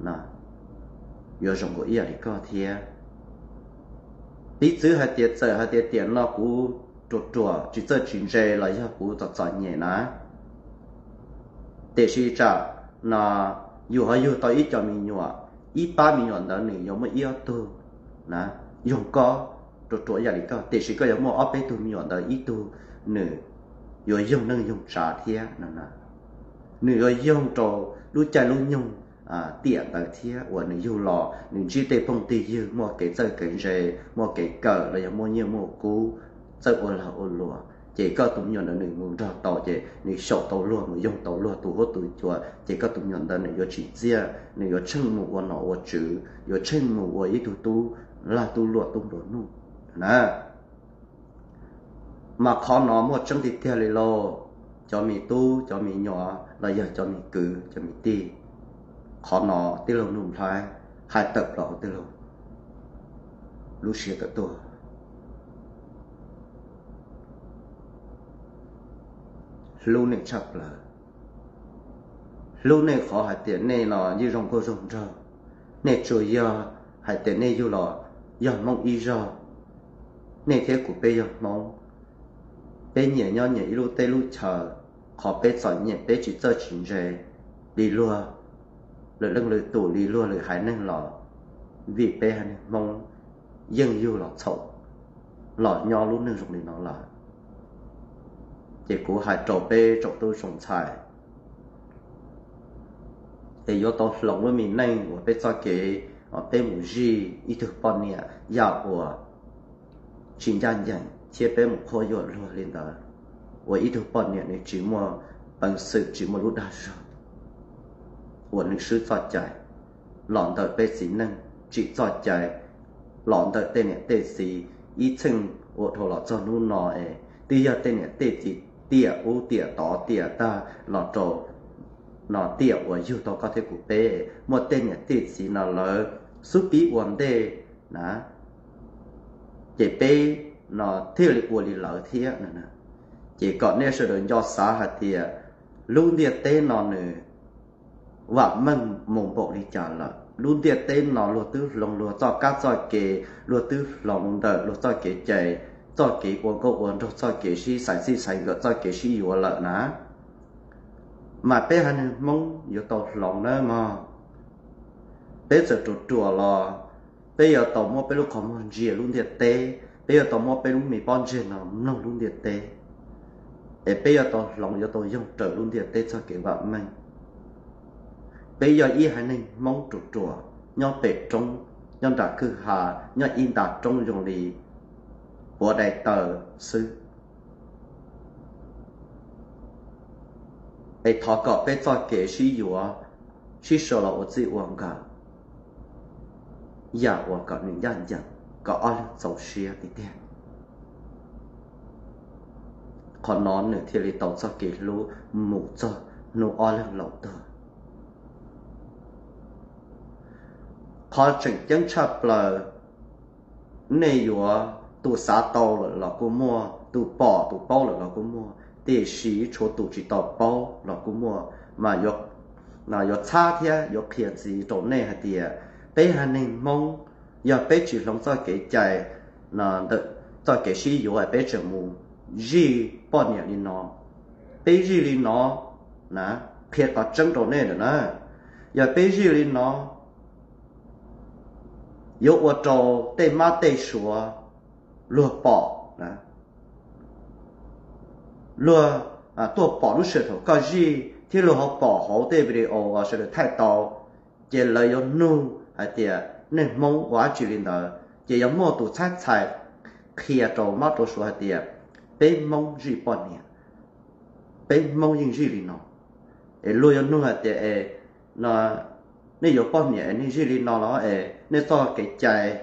yuav, yuav zoo nkaus ib yam li koj thiab. Piv txwv hais tias txawm hais tias tiam no kuv ruam ruam tsis txawj tsis ntse los yog kuv txom txom nyem na, tiam sis tsam no yus ho yug tau ib co me nyuam, ib pab me nyuam ntawd nws yuav muaj ib ob tug na, yog koj ruam ruam ib yam li koj, tiam sis koj yuav muaj ob peb tug me nyuam ntawd ib tug nws yuav yoog neej yoog tsav thiab no na. Nws yuav yoog rau lub caij lub nyoog tiam ntawd thiab uas nws yug los nws ntsib tej phooj tej ywg muaj kev txawj kev ntse, muaj kev kawm los yog muaj nyiaj muaj kub, txawj ua lag ua luam, ces koj tus me nyuam ntawd nws mus nrog tau ces nws xyaum tau luag mus yoog tau luag tus huab tus cua, ces koj tus me nyuam ntawd nws yuav tsim txiaj, nws yuav tsheej mus ua nom ua tswv, yuav tsheej mus ua ib tug tub lag tub luam tub nplua nuj na. Mas qhov no muaj tseeb tiag tiag li lauj, cov me tub cov me nyuam los yog cov me kwv cov me tij. Qhov no tij laug Nuj Nplhaib hais tawm plaws hauv tij laug lub siab tawm tuaj. Hlub nej tshaj plaws. Hlub nej qhov hais tias nej no yeej zoo nkauj zoo nraug. Nej tsuas yog hais tias nej yug los yog Hmoob ib zog. Nej thiab kuv peb yog Hmoob, peb nyias nyob nyias ib lub teb lub chaw. Qhov peb txom nyem peb tsis txawj tsis ntse li luag lwm leej lwm tus, li luag lwm haiv neeg los vim peb haiv neeg Hmoob yeej yug los txhaum los nyob lub neej zoo li no lawm. Ces kuv hais rau peb tsoom tub tsoom ntxhais es yuav tau hloov lub me neej uas peb txoj kev uas peb mus zij ib tug poj niam yam uas tsis ncaj ncees thiab peb mus qhuab yuam luag li ntawd, uas ib tug poj niam nws tsis muaj peev xwm tsis muaj lub dag zog uas nws swb txoj cai los ntawm peb txiv neej, tsim txoj cai los ntawm tej niam tej txiv ib txheej ua dhau los txog hnub no es twb yog tej niam tej txiv tiam ub tiam tod tiam tag los rau no tiam uas yug tau koj thiab kuv peb, muaj tej niam tej txiv no lawv xub pib ua ntej na, ces peb no thiaj li ua li lawv thiab no. Ces kom nej sawv daws nco xav hais tias lub ntiaj teb no nws vam meej mus npaum li cas lawm. Lub ntiaj teb no luag twb hloov luag txoj kab txoj ke, luag twb hloov ntawm luag txoj kev cai, txoj kev ua nkauj ua nraug, txoj kev sib xaiv txij xaiv nkawm, txoj kev sib yuav lawm na. Mas peb haiv neeg Hmoob yuav tau hloov nawb mog. Peb txawm ruam ruam los peb yuav tau muab peb lub qhov muag ntsia lub ntiaj teb, peb yuav tau muab peb lub me pob ntseg no mloog lub ntiaj teb, es peb yuav tau hloov, yuav tau yoog raws lub ntiaj teb txoj kev vam meej. Peb yog ib haiv neeg Hmoob ruam ruam nyob pem roob, nyob nram kwj ha, nyob ib nta roob zoo li puav dai taw xwb. Es thov kom peb txoj kev sib yuav, sib sau los ua txij ua nkawm, yam uas kom nws ncaj ncees, kom ob leeg txaus siab tiag tiag. Qhov no nws thiaj li tau txoj kev hlub mus txog hnub ob leeg laus tuag. Qhov tseem ceeb tshaj plaws, nej yuav, tus xav tau lawm los kuj muaj, tus pom tus paub lawm los kuj muaj, tiam sis tshuav tus tsis tau paub los kuj muaj. Mas yuav txhab thiab yuav qhia ntxiv rau nej hais tias peb haiv neeg Hmoob, yog peb tsis hloov txoj kev cai, txoj kev sib yuav, peb tseem mus zij poj niam li no, peb zij li no na, qhia qhov tseeb rau nej lawm na, yog peb zij li no yuav ua rau tej mab tej suav luag pom, luag tuaj pom lub sij hawm thaum koj zij thiab luag ho pom hauv tej video uas sawv daws thaij tau, ces lawv yuav nug hais tias nej Hmoob ua dab tsi li ntawd, ces yuav muaj tus txhab txhais qhia rau mab rau suav hais tias peb Hmoob zij poj niam, peb Hmoob yeej zij li no. Es luag yuav nug hais tias es nej yuav poj niam es nej zij li no los es nej txoj kev cai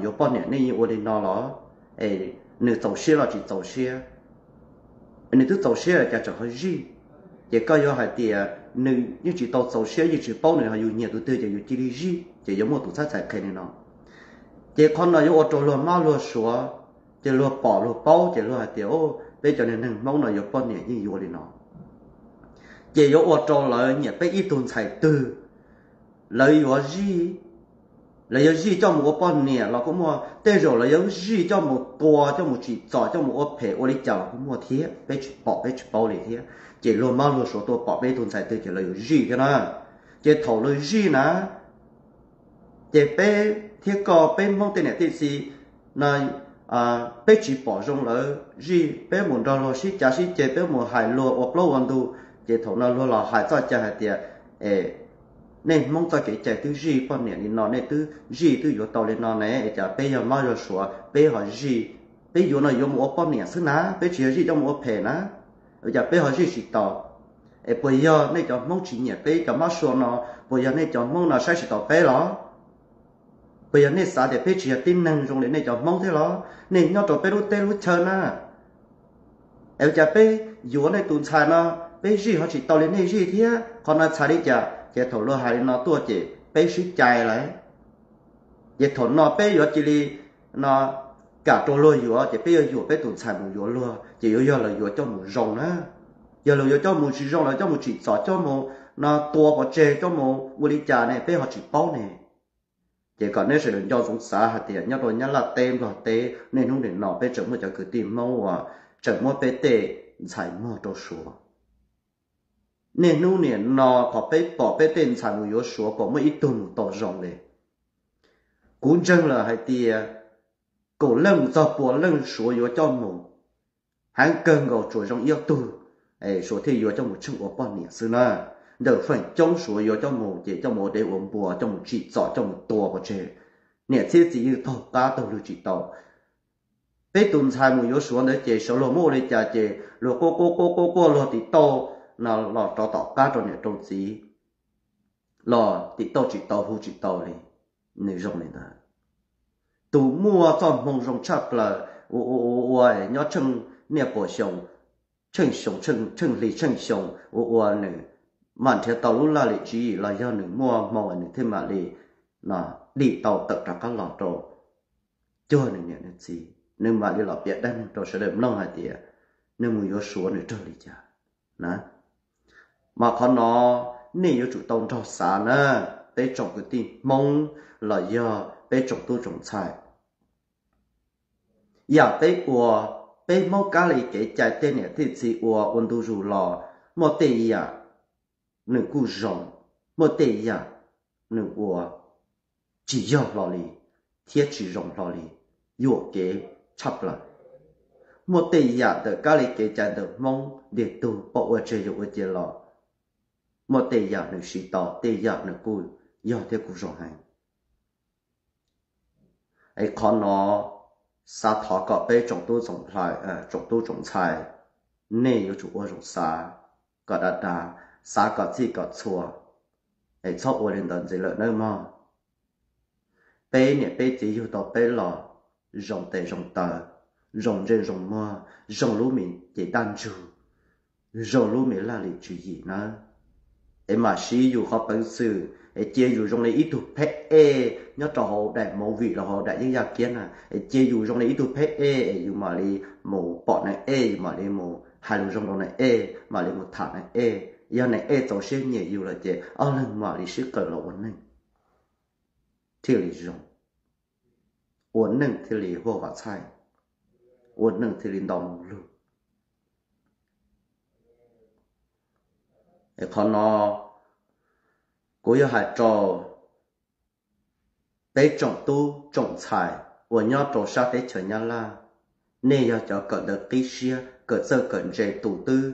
yuav poj niam nej yeej ua li no los, es nws txaus siab los tsis txaus siab? Nws twb txaus siab cas tseem ho zij? Ces koj yuav hais tias nws yeej tsis tau txaus siab, yeej tsis paub, nws ho yus nyiam tus twg ces yus cia li zij, ces yuav muaj tus txhab txhais qhia li no. Ces qhov no yuav ua rau luag mab luag suav, ces luag pom luag paub ces luag hais tias Peb cov niag neeg Hmoob no yuav poj niam yeej yuav li no, ces yuav ua rau lawv nyiam peb ib tug ntxhais twg, lawv yuav zij, lawv yuav zij coj mus ua poj niam los kuj muaj, tej zaum lawv yuav zij coj mus tua, coj mus tsim txom, coj mus ua phem ua li cas los kuj muaj thiab, peb tsis pom peb tsis paub li thiab. Ces luag mab luag suav tuaj pom peb ib tug ntxhais twg ces lawv yuav zij thiab na. Ces thaum lawv zij na, ces peb thiab koj peb Hmoob tej niam tej txiv no, peb tsis pom zoo lawv zij, peb mus nrog luag sib cav sib ceg, peb mus hais luag ua plaub ua ntug, ces thaum no luag los hais txoj cai hais tias, es nej Hmoob txoj kev cai twb zij poj niam li no, nej twb zij twb yuav tau li no ne, es cas peb yog mab yog suav peb ho zij, peb yuav no yuav mus ua poj niam xwb na, peb tsis yog zij coj mus ua phem na, es cas peb ho zij tsis tau? Es puas yog nej cov Hmoob tsis nyiam peb cov mab suav no? Puas yog nej cov Hmoob no saib tsis taus peb los? Puas yog nej xav tias peb tsis yog tib neeg zoo li nej cov Hmoob thiab los? Nej nyob rau peb lub teb lub chaw na, es cas peb yuav nej tus ntxhais no, peb zij ho tsis tau li nej zij thiab, qhov no txhais li cas? Ces thaum luag hais li no tuaj ces peb sib cai lawm. Ces thaum no peb yuav cia li no kam rau luag yuav, ces peb yuav yuam peb tus ntxhais mus yuav luag, ces yuav yog lawv yuav coj mus zoo na. Yog lawv yuav coj mus tsis zoo, lawv coj mus tsim txom, coj mus no tua pov tseg, coj mus ua li cas ne, peb ho tsis paub ne. Ces kom nej sawv daws nco ntsoov xav hais tias nyob rau Nyab Laj teb Nplog teb, niaj hnub nim no peb tseem muaj cov kwv tij Hmoob uas tseem muab peb tej ntxhais muag rau suav. Niaj hnub nim no qhov peb pom peb tej ntxhais mus yuav suav pom muaj ib tug mus tau zoo li. Kuv ntseeg lawm hais tias kaum leej mus txog pua leej suav yuav coj mus, heev kawg nkaus tsuas zoo ib ob tug suav thiaj yuav coj mus tsheej ua poj niam xwb na. Ntawm feem coob suav yuav coj mus ces coj mus ua dev ua npua, coj mus tsim txom, coj mus tua pov tseg. Niam txiv txiv yeej taug qab taug lw tsis tau. Peb tus ntxhais mus yuav suav ntawd ces sawv luag muab ua li cas ces luag quaj quaj quaj quaj quaj luag tim tauj no los rov tom qab rau niam rau txiv, los tim tauj tsis tau hu tsis tau li. Nws zoo li ntawd. Tus muaj txoj hmoo zoo tshaj plaws ua ua ua ua nyob tsheej niaj puas xyoo, tsheej xyoo, tsheej hli tsheej xyoo ua ua nws mam nrhiav tau lub laj lim tswv yim los yog nws muaj hmoo nws thiaj mam li dim tau tawm rov qab los rau cuag nws niam nws txiv, nws mam li los piav dab neeg rau sawv daws mloog hais tias nws mus yuav suav nws raug li cas na. Mas qhov no nej yuav tsum tau nrog xav na, peb tsoom kwv tij Hmoob los yog peb tsoom tub tsoom ntxhais. Yam peb ua, peb Hmoob kab li kev cai tej niam tej txiv ua ua ntu zus los, muaj tej yam nws kuj zoo, muaj tej yam nws ua tsis yog hlo li thiab tsis zoo hlo li, yuam kev tshaj plaws. Muaj tej yam ntawm kab li kev cai ntawm Hmoob ntiag tug pom ua tseg yuav ua cia los, muaj tej yam nws siv tau, tej yam nws kuj yog thiab kuj zoo heev. Es qhov no xav thov kom peb tsoom tub tsoom ntxhais, nej yuav tsum ua zoo xav kom dav dav, xav kom txhij kom txhua, es txhob ua li ntawd ntxiv lawm nawb mog. Peb niam peb txiv yug tau peb los zoo tes zoo taw, zoo ntsej zoo muag, zoo lub me cev daj ntsug, zoo lub me laj lim tswv yim nawb. Es mam siv yus qhov peev xwm es cia yus zoo li ib tug pheb ej nyob rau hauv daim movie los hauv daim yeeb yaj kiab na, es cia yus zoo li ib tug pheb ej es yus mam li mus pom neeg ej, yus mam li mus hais lus zoo rau neeg ej, mam li mus tham neeg ej. Yog neeg ej txaus siab nyiam yus lawm ces ob leeg mam li sib qawm los ua neeg thiaj li zoo, ua neej thiaj li huaj vam txhaij, ua neej thiaj li ntau moo lug. Es qhov no kuv yuav hais rau peb tsoom tub tsoom ntxhais uas nyob rau sab teb chaws Nyab Laj, nej yog cov kawm ntawv qib siab, kawm txawj kawm ntse, tus twb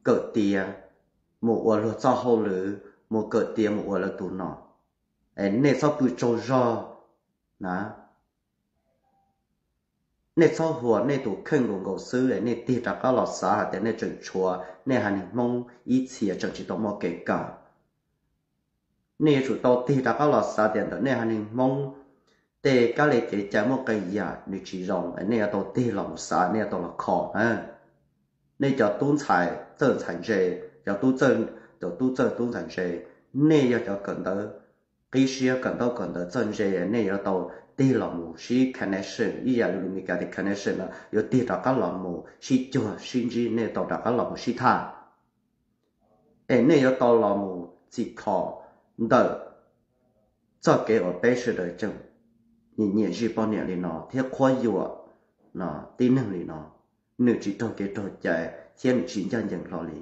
kawm tiav mus ua luag txoj hauj lwm, mus kawm tiav mus ua lawv tus nom, es nej txhob pw tsaug zog na. Nej txhob huas nej tus kheej nkaus nkaus xwb es nej tig rov qab los xav hais tias nej tseem tshuav nej haiv neeg Hmoob ib txhia tseem tsis tau muaj kev kawm. Nej yuav tsum tau tig rov qab los xav tias ntawm nej haiv neeg Hmoob tej kab li kev cai muaj qee yam nws tsis zoo, nej yuav tau tig los mus xav, nej yuav tau los kho na. Nej cov tub ntxhais txawj ntxhais ntse, cov tub txawj, cov tub txawj tub ntxhais ntse, nej yog cov kawm ntawv qib siab, kawm ntaub kawm ntawv txawj ntse, nej yuav tau tig los mus sib connection ib yam li lus Meskas tias connection no, yuav tig rov qab los mus sib cuag sib ntsib, nej tau rov qab los mus sib tham. Es nej yuav tau los mus txhim kho ntawm txoj kev uas peb sawv daws tseem nyiam nyiam zij poj niam li no thiab qhuab yuam tib neeg li no, nws tsis raug kev raug cai thiab nws tsis ncaj ncees hlo li.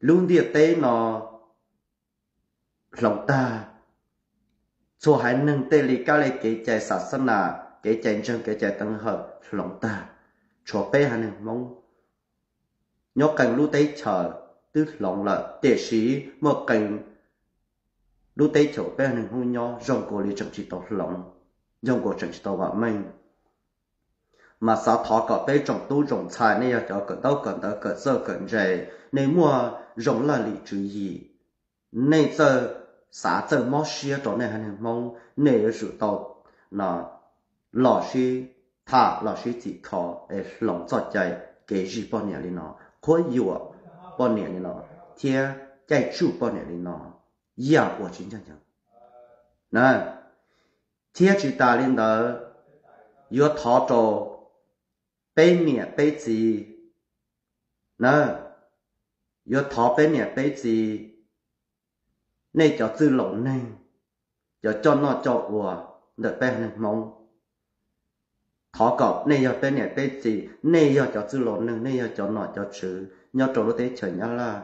Lub ntiaj teb no hloov tag, txhua haiv neeg tej li kab li kev cai xas xas nas, kev cai ntseeg, kev cai teev hawm hloov tag, tshuav peb haiv neeg Hmoob nyob qee lub teb chaws twb hloov lawm, tiam sis muaj qee lub teb chaws peb haiv neeg Hmoob nyob zoo nkaus li tseem tsis tau hloov, zoo nkaus tseem tsis tau vam meej. Mas xav thov kom peb tsoom tub tsoom ntxhais, nej yog cov kawm ntaub kawm ntawv kawm txawj kawm ntse, nej muaj zoo laj lim tswv yim, nej txawj xav txawj mob siab rau nej haiv neeg Hmoob, nej yuav tsum tau los sib tham los sib txhim kho es hloov txoj cai kev zij poj niam li no, qhuab yuam poj niam li no, thiab caij tsuj poj niam li no, yam uas tsis ncaj ncees na. Thiab tsis tas li ntawd, yuav thov rau peb niam peb txiv na, yuav thov peb niam peb txiv, nej cov txwj laus neeg, cov coj noj coj ua ntawm peb haiv neeg Hmoob, thov kom nej yog peb niam peb txiv, nej yog cov txwj laus neeg, nej yog cov nom cov tswv nyob rau lub teb chaws Nyab Laj.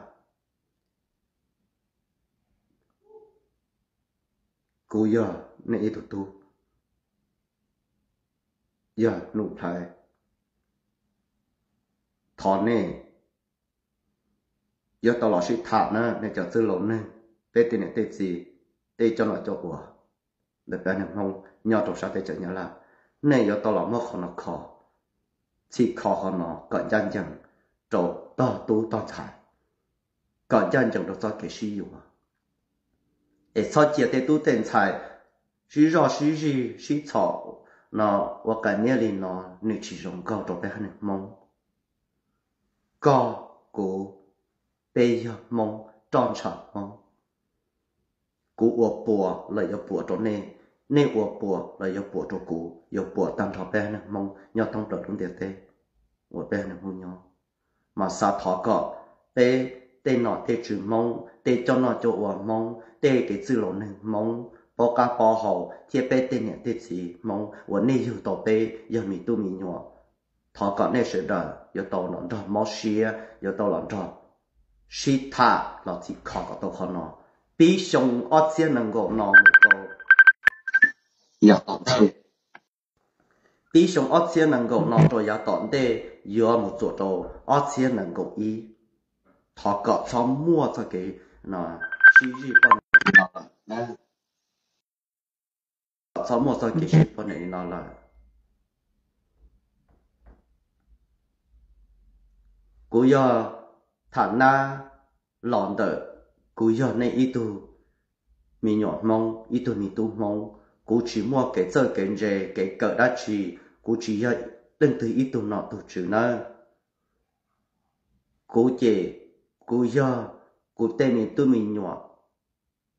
Kuv yog nej ib tug tub, yog Nuj Nplhaib, thov nej yuav tau los sib tham na, nej cov txwj laus neeg, peb tej niam tej txiv, tej coj noj coj ua ntawm peb haiv neeg Hmoob nyob rau sab teb chaws Nyab Laj, nej yuav tau los muab qhov no kho, txhim kho qhov no kom ncaj ncees rau tog tub tog ntxhais, kom ncaj ncees rau txoj kev sib yuav. Es txhob cia tej tub tej ntxhais sib zoj sib zij sib txhom no ua qas niab li no, nws tsis zoo nkauj rau peb haiv neeg Hmoob. Koj, kuv, peb yog Hmoob, roj ntsha Hmoob. Kuv ua puas los yuav puas rau nej, nej ua puas los yuav puas rau kuv, yuav puas tag nrho peb haiv neeg Hmoob nyob thoob plaws lub ntiaj teb uas peb haiv neeg Hmoob nyob. Mas xav thov kom peb tej nom tej tswv Hmoob, tej coj noj coj ua Hmoob, tej kev txwj laus neeg Hmoob, paub qab paub hau thiab peb tej niam tej txiv Hmoob uas nej yug tau peb yog me tub me nyuam, thov kom nej sawv daws yuav tau los nrog mob siab, yuav tau los nrog sib tham los txhim kho kom tau qhov no. Pib xyoo ob txhiab nees nkaum no mus rau yav tom ntej, pib xyoo ob txhiab nees nkaum no rau yav tom ntej yuav mus txuas rau ob txhiab nees nkaum ib, thov kom txhob muaj txoj kev sib zij poj niam li no lawm, txhob muaj txoj kev sib poj niam li no lawm. Kuv yog tham nab los ntawm, kuv yog nej ib tug me nyuam Hmoob, ib tug me tub Hmoob, kuv tsis muaj kev txawj kev ntse kev kawm dab tsi, kuv tsis yog leej twg ib tug nom tug tswv nawb. Kuv ces kuv yog kuv tej me tub me nyuam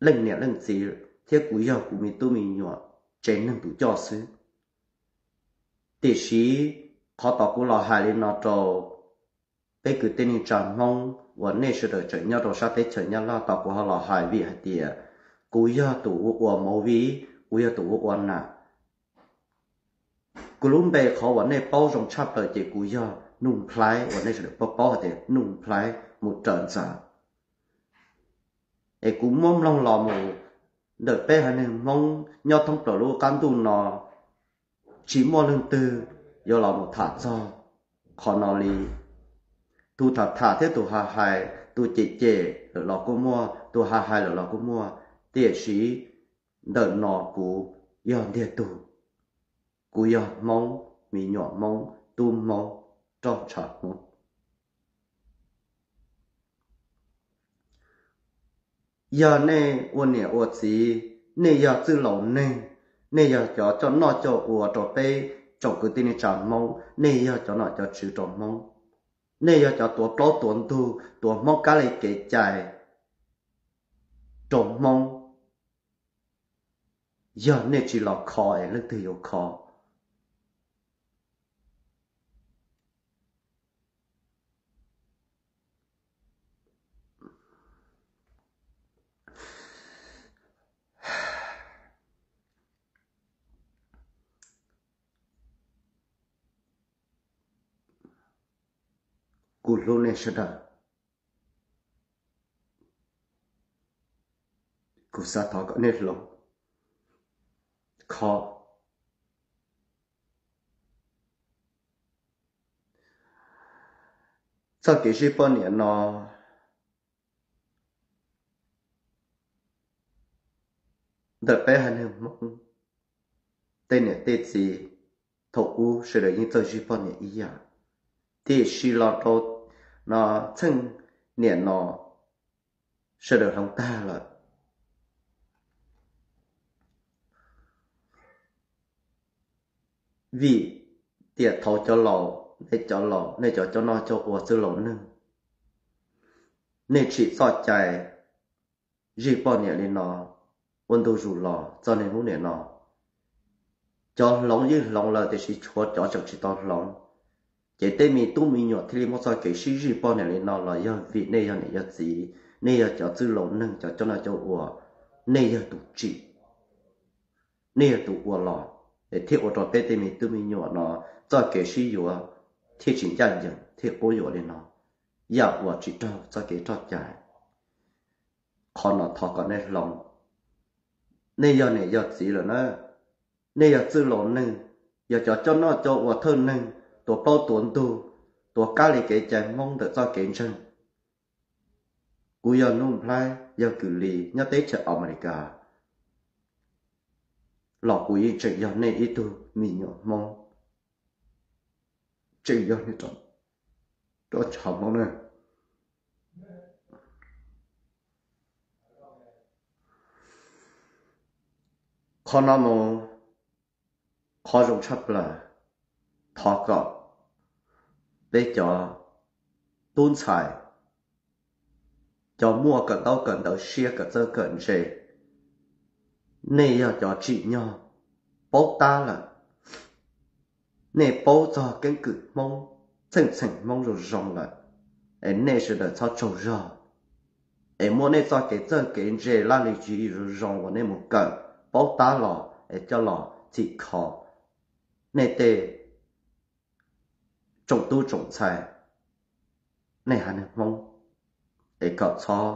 leej niam leej txiv thiab kuv yog kuv me tub me nyuam tsev neeg tus coj xwb. Tiam sis qhov tom kuv los hais li no rau peb kwv tij neej tsa Hmoob uas nej sawv daws tseem nyob rau sab teb chaws Nyab Laj, tom kuv ho los hais vim hais tias kuv yog tus ua ua movie, kuv yog tus ua ua nam. Kuv lub npe qhov uas nej paub zoo tshaj plaws ces kuv yog Nuj Nplhaib uas nej sawv daws paub paub hais tias Nuj Nplhaib mus raws ntxav. Es kuv muab mloog los mus ntawm peb haiv neeg Hmoob nyob thoob plaws lub qab ntuj no, tsis muaj leej twg yuav los mus tham txog qhov no li. Tus tham tham thiab tus hais hais, tus cem cem lawm los kuj muaj, tus hais hais lawm los kuj muaj, tiam sis ntawm no kuv yog ntiag tug, kuv yog Hmoob, me nyuam Hmoob, tub Hmoob, roj ntsha Hmoob. Yog nej ua niam ua txiv, nej yog txwj laus neeg, nej yog cov coj noj coj ua rau peb tsoom kwv tij neej tsa Hmoob, nej yog cov nom cov tswv rau Hmoob, nej yog cov tuav plaub tuav ntug tuav Hmoob kab li kev cai rau Hmoob. yog nej tsis los kho es leej twg yuav kho? Kuv hlub nej sawv daws, kuv xav thov kom nej hloov kho. Txoj kev zij poj niam no, ntawm peb haiv neeg Hmoob, tej niam tej txiv thaum ub sawv daws yeej txawj zij poj niam ib yam, tiam sis los rau no txheej niam no sawv daws hloov tag lawm. Vim tias thaum cov laus, nej cov laus, nej cov coj noj coj ua txwj laus neeg, nej tsim txoj cai zij poj niam li no ua ntu zus los txog niaj hnub niam no. Cov hloov yeej hloov lawm tiam sis tshuav cov tseem tsis tau hloov. Ces tej me tub me nyuam thiaj li muaj txoj kev sib zij poj niam li no los yog vim nej yog niam yog txiv, nej yog cov txwj laus neeg, cov coj noj coj ua, nej yog tus tsim, nej yog tus ua los, es thiaj ua rau peb tej me tub me nyuam no txoj kev sib yuav thiaj tsis ncaj ncees thiaj quab yuam li no, yam uas tsis raug txoj kev roj cai. Qhov no thov kom nej hloov. Nej yog niam yog txiv lawm na, nej yog txwj laus neeg, yog cov coj noj coj ua thawj neeg, tuav plaub tuav ntug, tuav kab li kev cai Hmoob ntawm txoj kev ntseeg. Kuv yog Nuj Nplhaib, yog Kws Lis nyob teb chaws Amelikas, los kuv yeej tseem yog nej ib tug me nyuam Hmoob, tseem yog nej roj tsho Hmoob na. Qhov no mus, qhov zoo tshaj plaws, thov kom peb cov tub ntxhais, cov muaj kawm ntaub kawm ntawv siab kawm txawj kawm ntse, nej yog cov tsim nyog paub tab lawm, nej paub txog keeb kwm Hmoob, txheej txheem Hmoob zoo zoo lawm, es nej sawv daws txhob tsaug zog, es muab nej txoj kev txawj kev ntse laj lim tswv yim zoo zoo uas nej mus kawm paub tab los es coj los txhim kho nej tej tsoom tub tsoom ntxhais, nej haiv neeg Hmoob, es kom txhob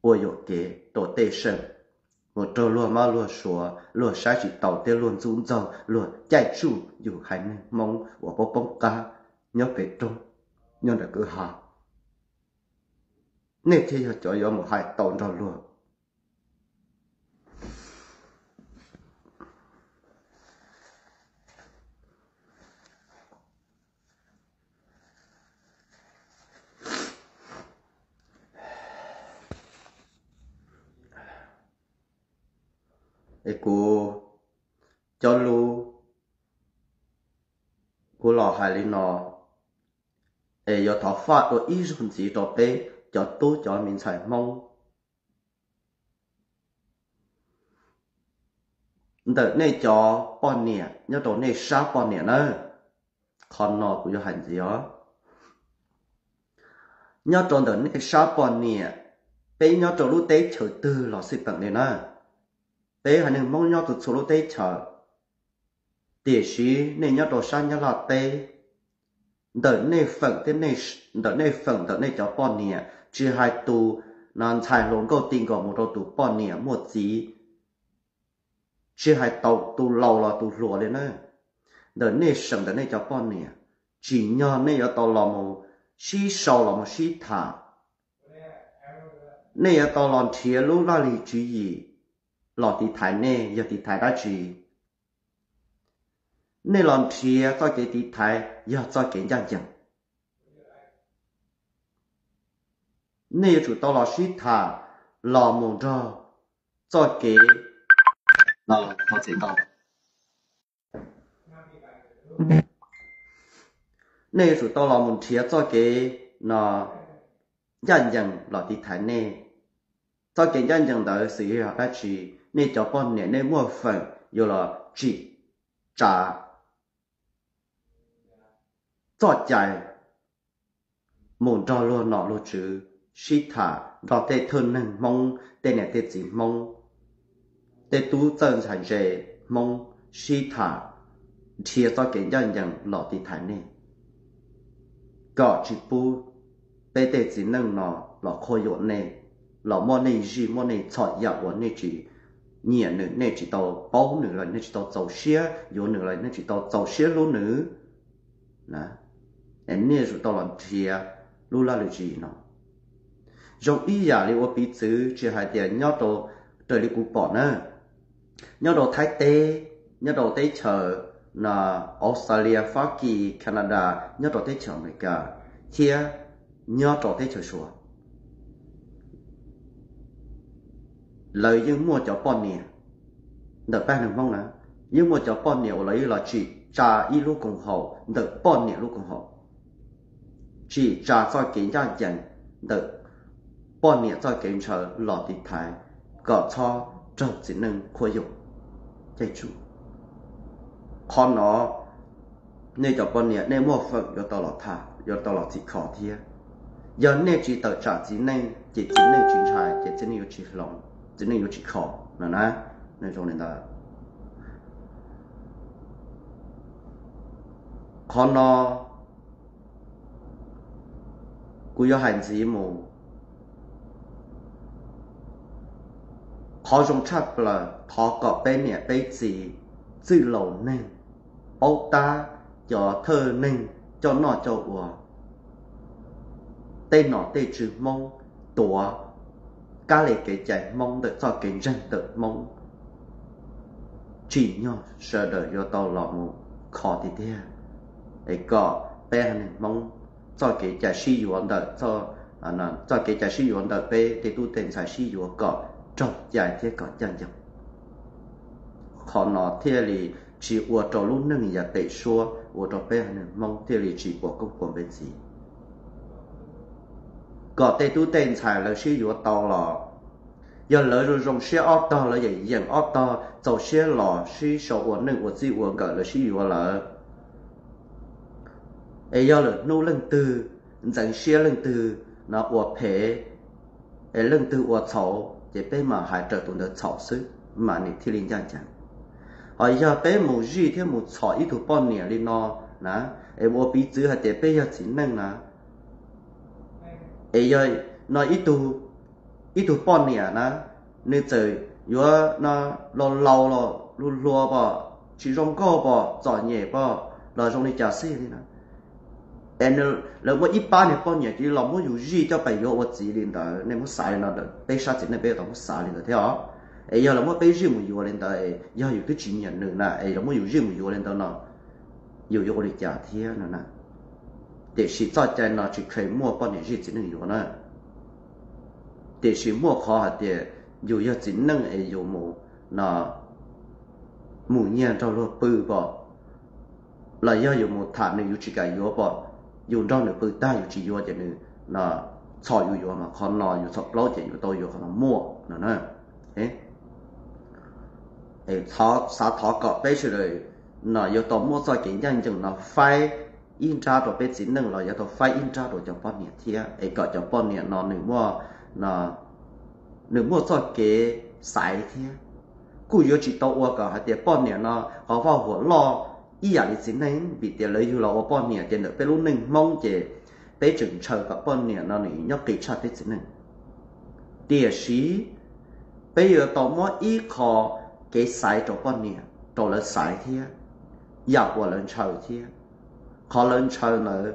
ua yuam kev rau tej seem, mus raug luag mab luag suav, luag saib tsis taus thiab luag ntxub ntxaug, luag caij tsuj yus haiv neeg Hmoob uas poob poob qab nyob pem roob, nyob ntawm kwj ha. Nej thiaj yog cov yuav mus hais tau nrog luag. Es kuv cov lus kuv los hais li no, es yuav thov faj dua ib zaug ntxiv rau peb cov tub cov me ntxhais Hmoob. Ntawm nej cov poj niam, nyob rau nej sab poj niam na, qhov no kuv yuav hais ntxiv os. Nyob rau ntawm nej sab poj niam, peb nyob rau lub teb chaws twg los xij peem li na, peb haiv neeg Hmoob nyob txhua txhua lub teb chaws, tiam sis nej nyob rau sab Nyab Laj teb, ntawm nej feem thiab, ntawm nej feem ntawm nej cov poj niam, tsis hais tus no ntxhais hluas nkauj ti nkaus mus rau tus poj niam muaj txiv, tsis hais tau tus laus los tus hluas li na, ntawm nej seem ntawm nej cov poj niam, tsim nyog nej yuav tau los mus sib sau los mus sib tham, nej yuav tau los nrhiav lub laj lim tswv yim los tiv thaiv nej yog tiv thaiv dab tsi. Nej los nrhiav txoj kev tiv thaiv yog txoj kev ncaj ncees. Nej yuav tsum tau los sib tham los mus nrog txoj kev no, thov txim ntau. Nej yuav tsum tau los mus nrhiav txoj kev no ncaj ncees los tiv thaiv nej. Txoj kev ncaj ncees ntawd xws li yog dab tsi? Nej cov poj niam nej muaj feem yuav los tsim tsa txoj cai mus nrog luag nom luag tswv sib tham, nrog tej thawj neeg Hmoob, tej niam tej txiv Hmoob, tej tub txawj ntxhais ntse Hmoob sib tham, nrhiav txoj kev ncaj ncees los tiv thaiv nej, kom tsis pub peb tej txiv neej no los qhuab yuam nej, los muab nej zij muab nej txhom yam uas nej tsis nyiam nws, nej tsis tau paub nws los nej tsis tau txaus siab yuav nws los nej tsis tau txaus siab hlub nws na. Es nej yuav tau los nrhiav lub laj lim tswv yim no. Zoo ib yam li ua piv txwv tsis hais tias nyob rau, raws li kuv pom na, nyob rau Thaib teb, nyob rau teb chaws Australia, Fab Kis, Canada, nyob rau teb chaws Amelikas, thiab nyob rau teb chaws Suav, lawv yeej muaj cov poj niam ntawm peb neeg Hmoob na, yeej muaj cov poj niam uas lawv yeej los tsim tsa ib lub koom haum ntawm poj niam lub koom haum, tsim tsa txoj kev ncaj ncees ntawm poj niam txoj kev ntshaw los tiv thaiv kom txhob raug txiv neej qhuab yuam. Ces qhov no nej cov poj niam nej muaj feem yuav tau los tham, yuav tau los txhim kho thiab. Yog nej tsis tawm tsam txiv neej ces txiv neej tsis ntshai, ces txiv neej yuav tsis hloov, txiv neej yuav tsis kho no na. Zoo li ntawd, qhov no kuv yuav hais ntxiv mus. Qhov zoo tshaj plaws thov kom peb niam peb txiv, txwj laus neeg, paub tab cov thawj neeg coj noj coj ua, tej nom tej tswv Hmoob tuav kab li kev cai Hmoob ntawm txoj kev ntseeg ntawm Hmoob, tsim nyog sawv daws yuav tau los mus kho tiag tiag, es kom peb haiv neeg Hmoob txoj kev cai sib yuav ntawm, txoj kev cai sib yuav ntawm peb tej tub tej ntxhais sib yuav kom raug cai thiab kom ncaj ncees. Qhov no thiaj li tsis ua rau lub neej yav pem suab, ua rau peb haiv neeg Hmoob thiaj li tsis puas koob puas npe ntxiv. Kom tej tub tej ntxhais lawv sib yuav tau los, yog lawv zoo zoo siab ob tog, lawv yeem yeem ob tog txaus siab los sib sau ua neej ua txij ua nkawm lawv sib yuav lawm. Es yog lwm hnub leej twg ntxeev siab, leej twg no ua phem, es leej twg ua txhaum, ces peb mam hais raws tus ntawd txhaum xwb, mas nws thiaj li ncaj ncees. Ho yog peb mus zij thiab mus txhom ib tug poj niam li no na, es ua piv txwv hais tias peb yog txiv neej na, es yog no ib tug, ib tug poj niam na, nws txawm yuav no laus laus los hluas hluas pom, tsis zoo nkauj pom, txom nyem pom los zoo li cas xij li na, es lawv muab ib pab niag poj niam cia li los muab yus zij coj pais yuav ua txiv li ntawd, nej muab xav li no, peb sab txiv neej peb yuav tau muab xav li ntawd thiab os. Es yog lawv muab peb zij mus yuav li ntawd, yog yus twb tsis nyiam nws na, es lawv muab yus zij mus yuav li ntawd no, yus yuav ua li cas thiab no na? Tiam sis txoj cai no tsis kheev muaj poj niam zij txiv neej yuav na, tiam sis muaj qhov hais tias yus yog txiv neej es yus mus no, mus nyiag nrog luag pw pom, los yog yus mus tham nws yus tsis kam yuav pom, yus nrog nws pw tag yus tsis yuav ces nws txhom yus yuav, mas qhov no yus txhom plaub ces yus tau yuav, qhov no muaj no na. Xav thov kom peb sawv daws no yuav tau muab txoj kev ncaj ncees no faib ib nrab rau peb txiv neej los yuav tau faib ib nrab rau cov poj niam thiab, es kom cov poj niam no nws muaj, nws muaj txoj kev xaiv thiab. Kuj yuav tsis tau ua kom hais tias poj niam no qhov vaj huam loj ib yam li txiv neej, vim tias lawv yug los ua poj niam ces ntawm peb lub neej Hmoob ces peb tseem ntshaw kom poj niam no nws nyob qis tshaj peb txiv neej. Tiam sis peb yuav tau muab ib qho kev xaiv rau poj niam rau lawv xaiv thiab, yam uas lawv ntshaw thiab. Qhov lawv ntshaw ntawd,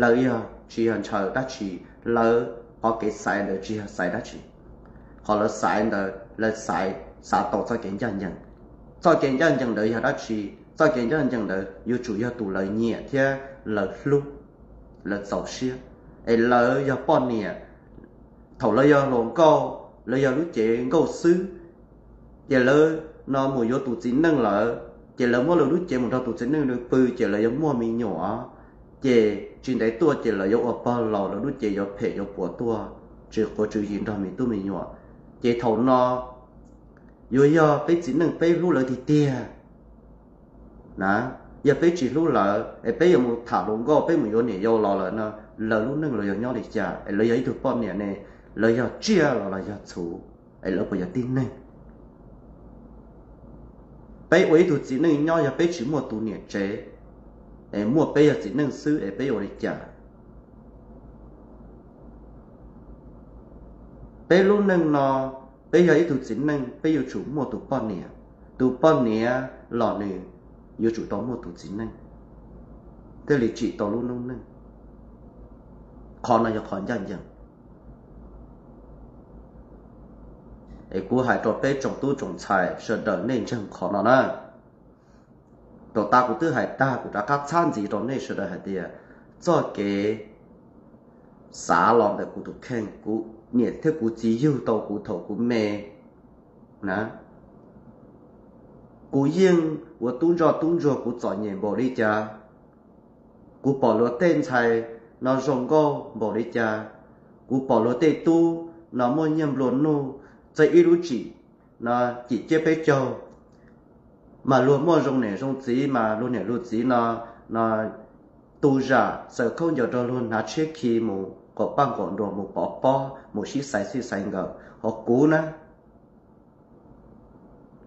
lawv yog tsis yog ntshaw dab tsi, lawv qhov kev xaiv ntawd tsis yog xaiv dab tsi. Qhov lawv xaiv ntawd lawv xaiv, xav tau txoj kev ncaj ncees. Txoj kev ncaj ncees ntawd yog dab tsi? Txoj kev ncaj ncees ntawd yuav tsum yog tus lawv nyiam thiab lawv hlub, lawv txaus siab. Es lawv yog poj niam, thaum lawv yog hluas nkauj, lawv yog lub cev nkauj xwb, ces lawv no mus yuav tus txiv neej lawm, ces lawv muab lawv lub cev mus nrog tus txiv neej pw ces lawv yuav muaj me nyuam, ces tsis ntev tuaj ces lawv yuav ua pog laus, lawv lub cev yuav phem yuav puas tuaj. tsis quav tswv yim nrog me tub me nyuam. Ces thaum no yuav yog peb txiv neej peb hlub lawv tiag tiag na, yog peb tsis hlub lawv es peb yuav mus tham hluas nkauj, peb mus yuav niam yau los lawm no, lawv lub neej lawv yuav nyob li cas? Es lawv yog ib tug poj niam ne, lawv yog tsiaj los los yog txhuv, es lawv puas yog tib neeg? Peb ua ib tug txiv neej nyob, yog peb tsis muaj tus niam tsev, es muaj peb yog txiv neej xwb es peb ua li cas? Peb lub neej no, peb yog ib tug txiv neej, peb yuav tsum muaj tus poj niam. Tus poj niam los nws yuav tsum tau muaj tus txiv neej thiaj li tsim tau lub noob neej. Qhov no yog qhov ncaj ncees. Es kuv hais rau peb tsoom tub tsoom ntxhais sawv daws nej ntseeg qhov no na. Rau tas kuv twb hais tag, kuv rov qab txhab ntxiv rau nej sawv daws hais tias txoj kev xav los ntawm kuv tus kheej, kuv niam thiab kuv txiv yug tau kuv thaum kuv me na, kuv yeej ua tub ntsoj tub ntsuag, kuv txom nyem npaum li cas, kuv pom luag tej ntxhais no zoo nkauj npaum li cas, kuv pom luag tej tub no muaj nyiaj nplua nuj, txawm ib lub tsim no cim ciab peb caug, mas luag muaj zoo niam zoo txiv, mas luag niam luag txiv no, no tu zam xaws khaub ncaws rau luag, hnav tshiab khi mus qaum paj nqaum nruas, mus pov pob, mus sib xaiv txij xaiv nkawm. Ho kuv na,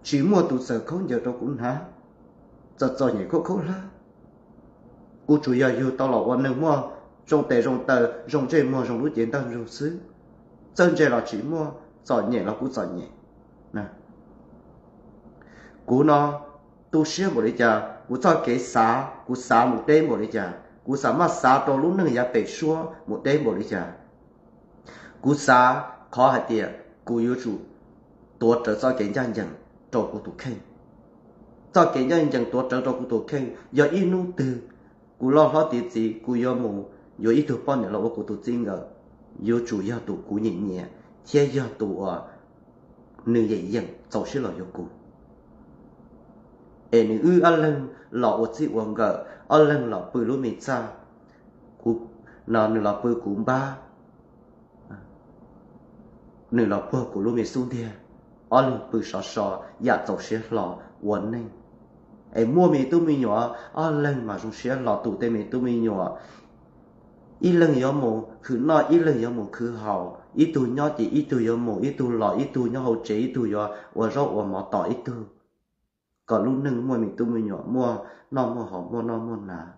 tsis muaj tus xaws khaub ncaws rau kuv hnav, txom txom nyem khaub khaub hlab. Kuv tsuas yog yug tau los ua neeg muaj zoo tes zoo taw, zoo ntsej muag, zoo lub cev ntaj ntsug xwb. Txawj ntse los tsis muaj, txom nyem los kuv txom nyem. Kuv no tu siab npaum li cas, kuv txoj kev xav, kuv xav mus deb npaum li cas, kuv xav maj xav rau lub neej yav pem suab mus deb npaum li cas. Kuv xav qhov hais tias kuv yuav tsum tuav rawv txoj kev ncaj ncees rau kuv tus kheej. Txoj kev ncaj ncees tuav rawv rau kuv tus kheej yog ib hnub twg kuv loj hlob tiav txiv, kuv yuav mus yuav ib tug poj niam los ua kuv tus txij nkawm, yuav tsum yog tus kuv nyiam nyiam thiab yog tus uas nws yeem yeem txaus siab los yuav kuv. Es nws wb ob leeg los ua txij ua nkawm, ob leeg los pw lub me txaj, kuv no nws los pw kuv npab, nws los puag kuv lub me xub ntiag, ob leeg pw sov so yam txaus siab hlo ua neej. Es muaj me tub me nyuam, ob leeg mas zoo siab hlo tu tej me tub me nyuam. Ib leeg yuav mus khwv noj, ib leeg yuav mus khwv haus, ib tug nyob ces ib tug yuav mus, ib tug los, ib tug nyob hauv tsev, ib tug yuav ua zaub ua mov tos ib tug, kom lub neej muaj me tub me nyuam, muaj noj muaj haus, muaj noj muaj hnav.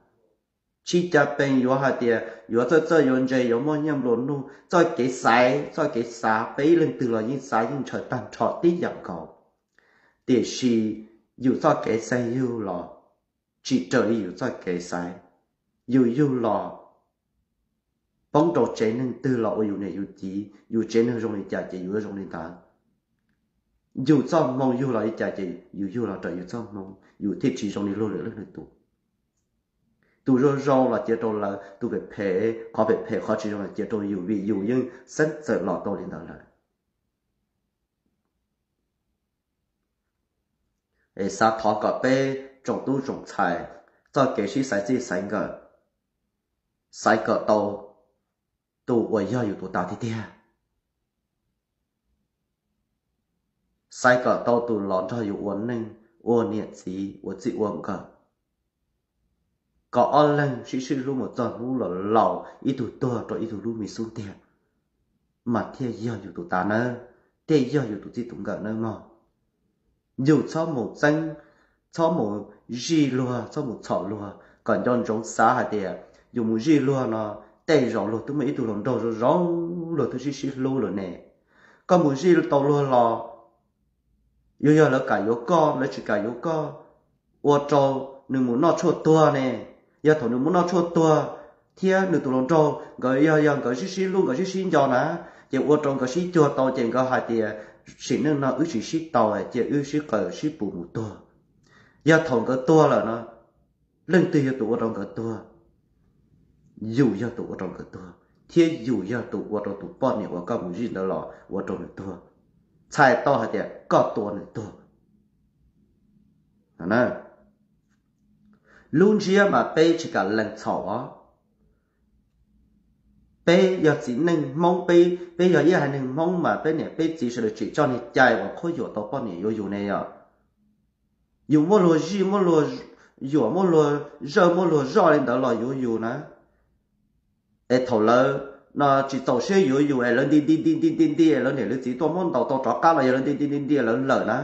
Tsis cas pees yuav hais tias yuav txawj txawj yuav ntse, yuav muaj nyiaj nplua nuj, txoj kev xaiv, txoj kev xav peb ib leeg twg los yeej xav yeej ntshaw tag nrho tib yam nkaus. Tiam sis yus txoj kev xaiv yug los tsis raws li yus txoj kev xaiv. Yus yug los poob rau tsev neeg twg los ua yus niam yus txiv, yus tsev neeg zoo li cas ces yus yuav zoo li ntawd. Yus txoj hmoo yug los li cas ces yus yug los raws yus txoj hmoo, yus thiaj tsis zoo li luag lwm leej lwm tus. Tus zoo zoo los cia rau lawv, tus phem phem, qhov phem phem qhov tsis zoo los cia rau yus, vim yus yeej xeeb txawm los tau li ntawd lawm. Es xav thov kom peb tsoom tub tsoom ntxhais txoj kev sib xaiv txij xaiv nkawm, xaiv kom tau tus uas yog yus tus tas tiag tiag, xaiv kom tau tus los nrog yus ua neej, ua niam txiv, ua txij ua nkawm, kom ob leeg sib sib hlub mus txog hnub los laus, ib tug tuag rau ib tug lub me xub ntiag, mas thiaj yog yus tus tas nawb, thiaj yog yus tus txij tus nkawm nawb mog. Yus txhob mus txeeb, txhob mus zij luag, txhob mus txhom luag, kom nco ntsoov xav hais tias yus mus zij luag no, tej zaum luag twb muaj ib tug hluas nraug zoo zoo, luag twb sib sib hlub lawm ne. Koj mus zij tau luag los, yuav yog lawv kam yuav koj, lawv tsis kam yuav koj, ua rau nws mus noj tshuaj tuag ne. Yog thaum nws mus noj tshuaj tuag thiab nws tus hluas nraug nkawd yog, yog nkawd sib sib hlub, nkawd sib sib nco na, ces ua rau nkawd sib cuag tau, ces nkawd hais tias sim neej no wb tsis sib tau, cia wb sib qawm sib pus mus tuag. Yog thaum nkawd tuag lawm no, leej twg yog tus ua rau nkawd tuag? Yus yog tus ua rau nkawd tuag, thiab yus yog tus ua rau tus poj niam uas koj mus zij ntawd los ua rau nws tuag. Txhais tau hais tias koj tua nws tuag. Lub ntsiab mas peb tsis kam lees txhaum os. Peb yog txiv neej Hmoob, peb yog ib haiv neeg Hmoob mas peb niam peb txiv sawv daws tsim txoj niag cai uas qhuab yuam tau poj niam yuav yus ne yom. Yus muab luag zij, muab luag yuam, muab luag zawj, muab luag zoj li ntawd los yuav yus na. Es thaum lawv no tsis txaus siab yuav yus es lawv nti nti nti nti nti nti es lawv niam lawv txiv tuaj muab ntaus tau rov qab los yog lawv nti nti nti nti lawv lawm na,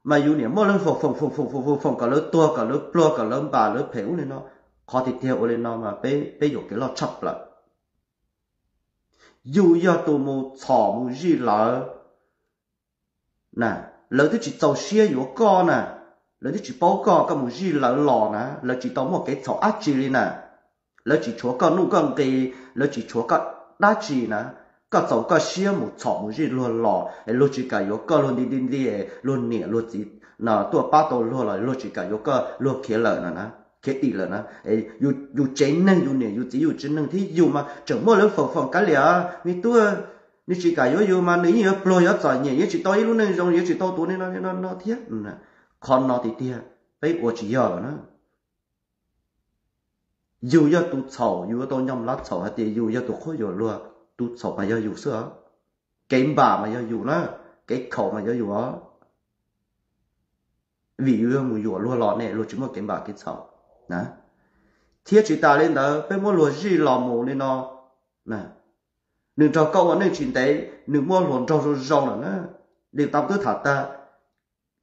mas yus niam muab lawv foom foom foom foom foom foom kom lawv tuag, kom lawv pluag, kom lawv npam lawv phem ub li no. Qhov tiag tiag ua li no mas peb yuam kev loj tshaj plaws. Yus yog tus mus txhom mus zij lawv na, lawv twb tsis txaus siab yuav koj na, lawv twb tsis paub koj, koj mus zij lawv los na, lawv tsis tau muaj kev txhaum dab tsi li na. Lawv tsis tshuav koj nuj koj nqis, lawv tsis tshuav koj dab tsi na. Koj txaus koj siab mus txhom mus zij luag los es luag tsis kam yuav koj, luag nti nti nti, luag niam luag txiv no tuaj pab tau luag los luag tsis kam yuav koj, luag khiav lawm no na, khiav dim lawm na. Yus tsev neeg, yus niam yus txiv yus tsev neeg thiab yus mas tseem muab lawv foom foom kav liam, me tub, nws tsis kam yuav yus mas nws yeej yuav pluag yuav txom nyem, yuav tsis tau ib lub neej zoo, yuav tsis tau tus neeg no no no thiab. Qhov no tiag tiag peb ua tsis yog lawm na. Yus yog tus txhaum, yus yuav tau nyob lab txhaum hais tias yus yog tus qhuab yuam luag, tus txhaum mas yog yus xwb os. Kev npam mas yog yus na, kev khaum mas yog yus os. Vim yus yog mus yuam luag los ne, luag tsis muaj kev npam kev txhaum na. Thiab tsis tas li ntawd, peb muab luag zij los mus li no, nws nrog koj ua neej tsis ntev, nws muaj hluas nraug zoo zoo lawm na. Li tau twb tham tag,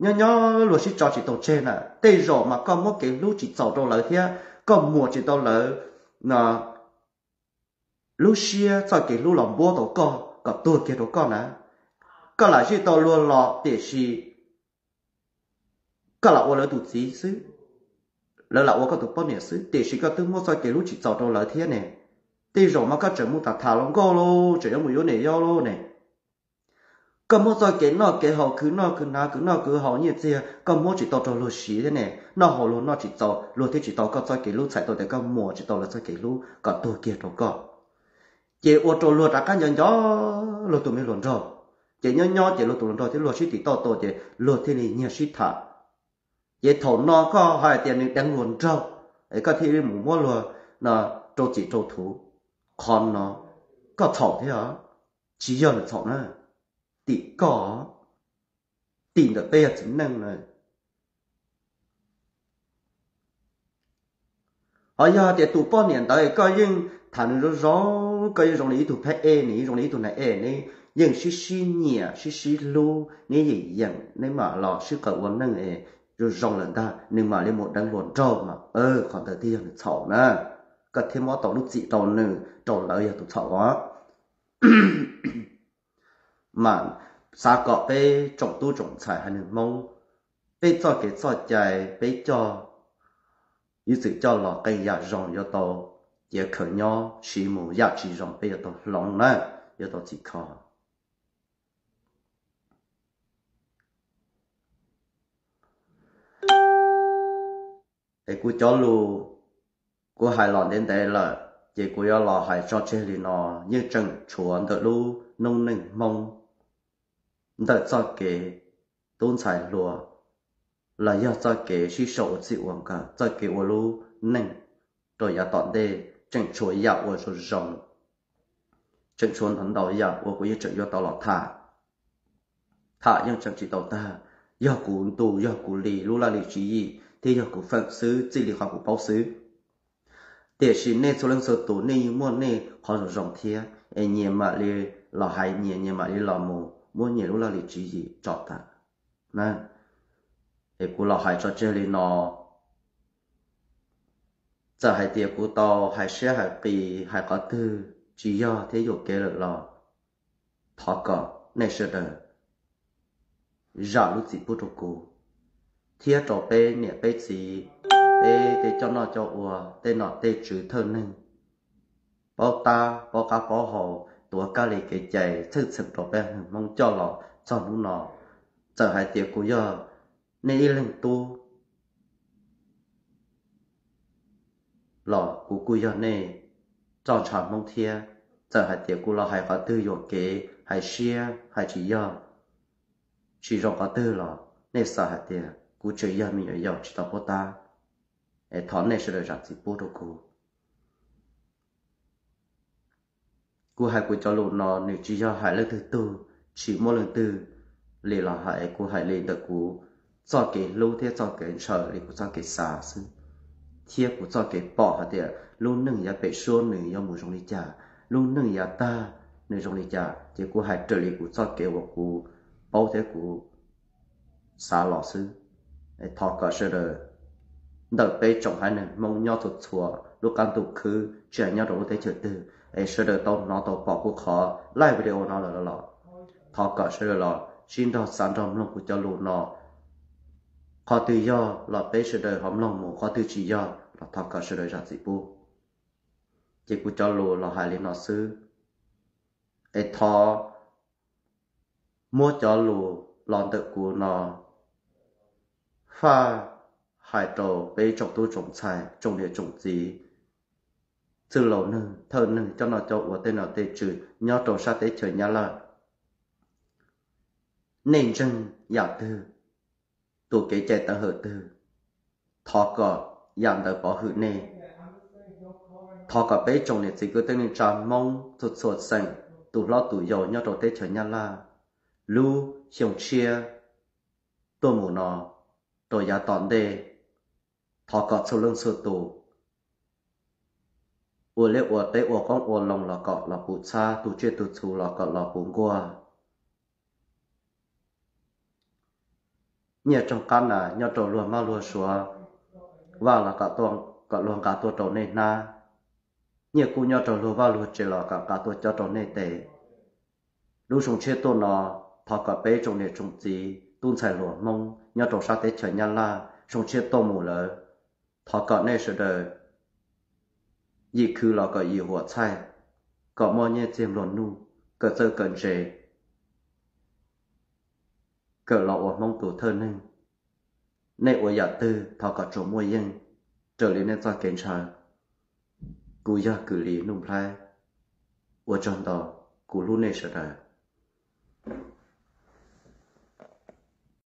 nyob nyob luag sib tso tsis tau tseg na, tej zaum mas koj muab kev hlub tsis txaus rau lawv thiab koj muag tsis tau lawv lub siab txoj kev hlub los npuab tau koj kom tuag kiag rau koj na. Koj lam zij tau luag los tiam sis koj lam ua lawv tus txiv xwb, lawv lam ua koj tus poj niam xwb, tiam sis koj twb muab txoj kev hlub tsis txaus rau lawv thiab ne. Tej zaum mas koj tseem mus tham tham hluas nkauj lauj, tseem yuav mus yuav niam yau lauj ne. Koj muab txoj kev noj kev haus, khwv noj khwv hnav, khwv noj khwv haus nyiaj txiag koj muab tsis tau rau luag siv thiab ne. Noj haus luag noj tsis txaus, luag thiaj tsis tau koj txoj kev hlub, txhais tau tias koj muag tsis tau luag txoj kev hlub kom tuag kiag rau koj. Ces ua rau luag rov qab nco nco luag tus me hluas nraug, ces nyob nyob ces luag tus hluas nraug thiab luag sib tim toj tua ces luag thiaj li nyiag sib tham. Ces thaum no koj hais tias nws deev hluas nraug, es koj thiaj li mus muab luag no rau txim rau thuv. Qhov no koj txhaum thiab os, tsis yog nws txhaum na, tim koj, tim ntawm peb yog txiv neej na. Ho yog hais tias tus poj niam ntawd koj yeej tham nws zoo zoo, koj yeej zoo li ib tug phab ej, nws yeej zoo li ib tug nai ej, neb yeej sib sib nyiam sib sib hlub, neb yeem yeem, neb mam los sib qawm ua neej es zoo zoo lawm ntag, nws mam li mus deev hluas nraug mas qhov ntawd thiaj yog nws txhaum na. Koj thiaj muab tau lub txim rau nws, rau lawv yog tus txhaum os. Mas xav kom peb tsoom tub tsoom ntxhais haiv neeg Hmoob, peb txoj kev txoj cai peb coj, ib txwm coj los qee yam zoo yuav tau cia khaws nyob, siv mus yam tsis zoo peb yuav tau hloov na, yuav tau txhim kho. Es kuv cov lus kuv hais los ntev ntev lawm, ces kuv yuav los hais tso tseg li no. Yeej tseem tshuav ntawm lub noob neej Hmoob, ntawm txoj kev tub ntxhais hluas, los yog txoj kev sib sau ua txij ua nkawm, txoj kev ua lub neej rau yav tom ntej, tseem tshuav yam uas zoo zoo, tseem tshuav ntau ntau yam uas kuv yeej tseem yuav tau los tham. Tham yeej tseem tsis tau tag, yog kuv ntu, yog kuv li lub laj lim tswv yim thiab yog kuv feem xwb, txij li qhov kuv paub xwb. Tiam sis nej txhua leej txhua tus nej yeej muaj nej qhov zoo zoo thiab, es nyias mam li los hais nyias, nyias mam li los mus muab nyias lub laj lim tswv yim tso tag na. Es kuv los hais tso tseg li no, txawm hais tias kuv tau hais siab hais qis hais qhov twg tsis yog thiab yuam kev lawm los thov kom nej sawv daws zam lub txim pub rau kuv thiab rau peb niam peb txiv, peb tej coj noj coj ua, tej nom tej tswv thawj neeg, paub tab paub qab paub hau, tuav kab li kev cai txhawj txheem rau peb neeg Hmoob coj los txog hnub no. Txawm hais tias kuv yog nej ib leeg tub los kuv kuj yog nej txoj ntshav Hmoob thiab. Txawm hais tias kuv los hais qhov twg yuam kev, hais siab hais tsis yog, tsis zoo qhov twg los nej xav hais tias kuv tseem yog me nyuam yaus tsis tau paub tab, es thov nej sawv daws zam txim pub rau kuv. Kuv hais kuv cov lus no nws tsis yog hais leej twg tug, tsis muaj leej twg li los hais, kuv hais li ntawm kuv txoj kev hlub thiab txoj kev ntshaw li kuv txoj kev xav xwb, thiab kuv txoj kev pom hais tias lub neej yav pem suab nws yuav mus zoo li cas, lub neej yav tag nws zoo li cas, ces kuv hais raws li kuv txoj kev uas kuv paub thiab kuv xav los xwb. Thov kom sawv daws ntawm peb tsoom haiv neeg Hmoob nyob txhua txhua lub qab ntuj khwb, tsis hais nyob rau lub teb chaws twg, es sawv daws tau hnov tau pom kuv qhov live video no lawm los, thov kom sawv daws los sib nrog xav nrog mloog kuv cov lus no. Qhov twg yog los peb sawv daws ho mloog mus, qhov twg tsis yog los thov kom sawv daws zam txim pub. Ces kuv cov lus los hais li no xwb, es thov muab cov lus los ntawm kuv no faj hais rau peb tsoom tub tsoom ntxhais, tsoom niam tsoom txiv, txwj laus neeg thawj neeg, cov noj cov ua, tej nom tej tswv nyob rau sab teb chaws Nyab Laj. Nej ntseeg yam twg, tus kev cai tawv hawm twg, thov kom yam ntawd pov hwm nej. Thov kom peb tsoom niam txiv kwv tij neej tsa Hmoob txhua txhua xeem, tus hlob tus yau nyob rau teb chaws Nyab Laj, lub xyoo tshiab tuaj mus no rau yav tom ntej, thov kom txhua leej txhua tus ua liaj ua teb ua qoob ua loo los kom los puv txhab, tus tsiaj tus txhu los kom los puv nkuaj. Nyiaj tsoog qab nas nyob rau luag mab luag suav, Vaj los kom luag nqa tuaj rau nej hnab. Nyiaj kub nyob rau luag vaj luag tsev los kom nqa tuaj cob rau nej tes. Lub xyoo tshiab tuaj no, thov kom peb tsoom niam tsoom txiv tub ntxhais hluas Hmoob nyob rau sab teb chaws Nyab Laj, xyoo tshiab tuaj mus lawm, thov kom nej sawv daws yim khwv los kom yim huam txhaij, kom muaj nyiaj txiag nplua nuj, kawm txawj kawm ntse, kawm los ua Hmoob tus thawj neeg. Nej ua yam twg thov kom tsuas muaj yeej raws li nej txoj kev ntshaw. Kuv yog Kws Lis Nuj Nplhaib. Ua tsaug ntau, kuv hlub nej sawv daws.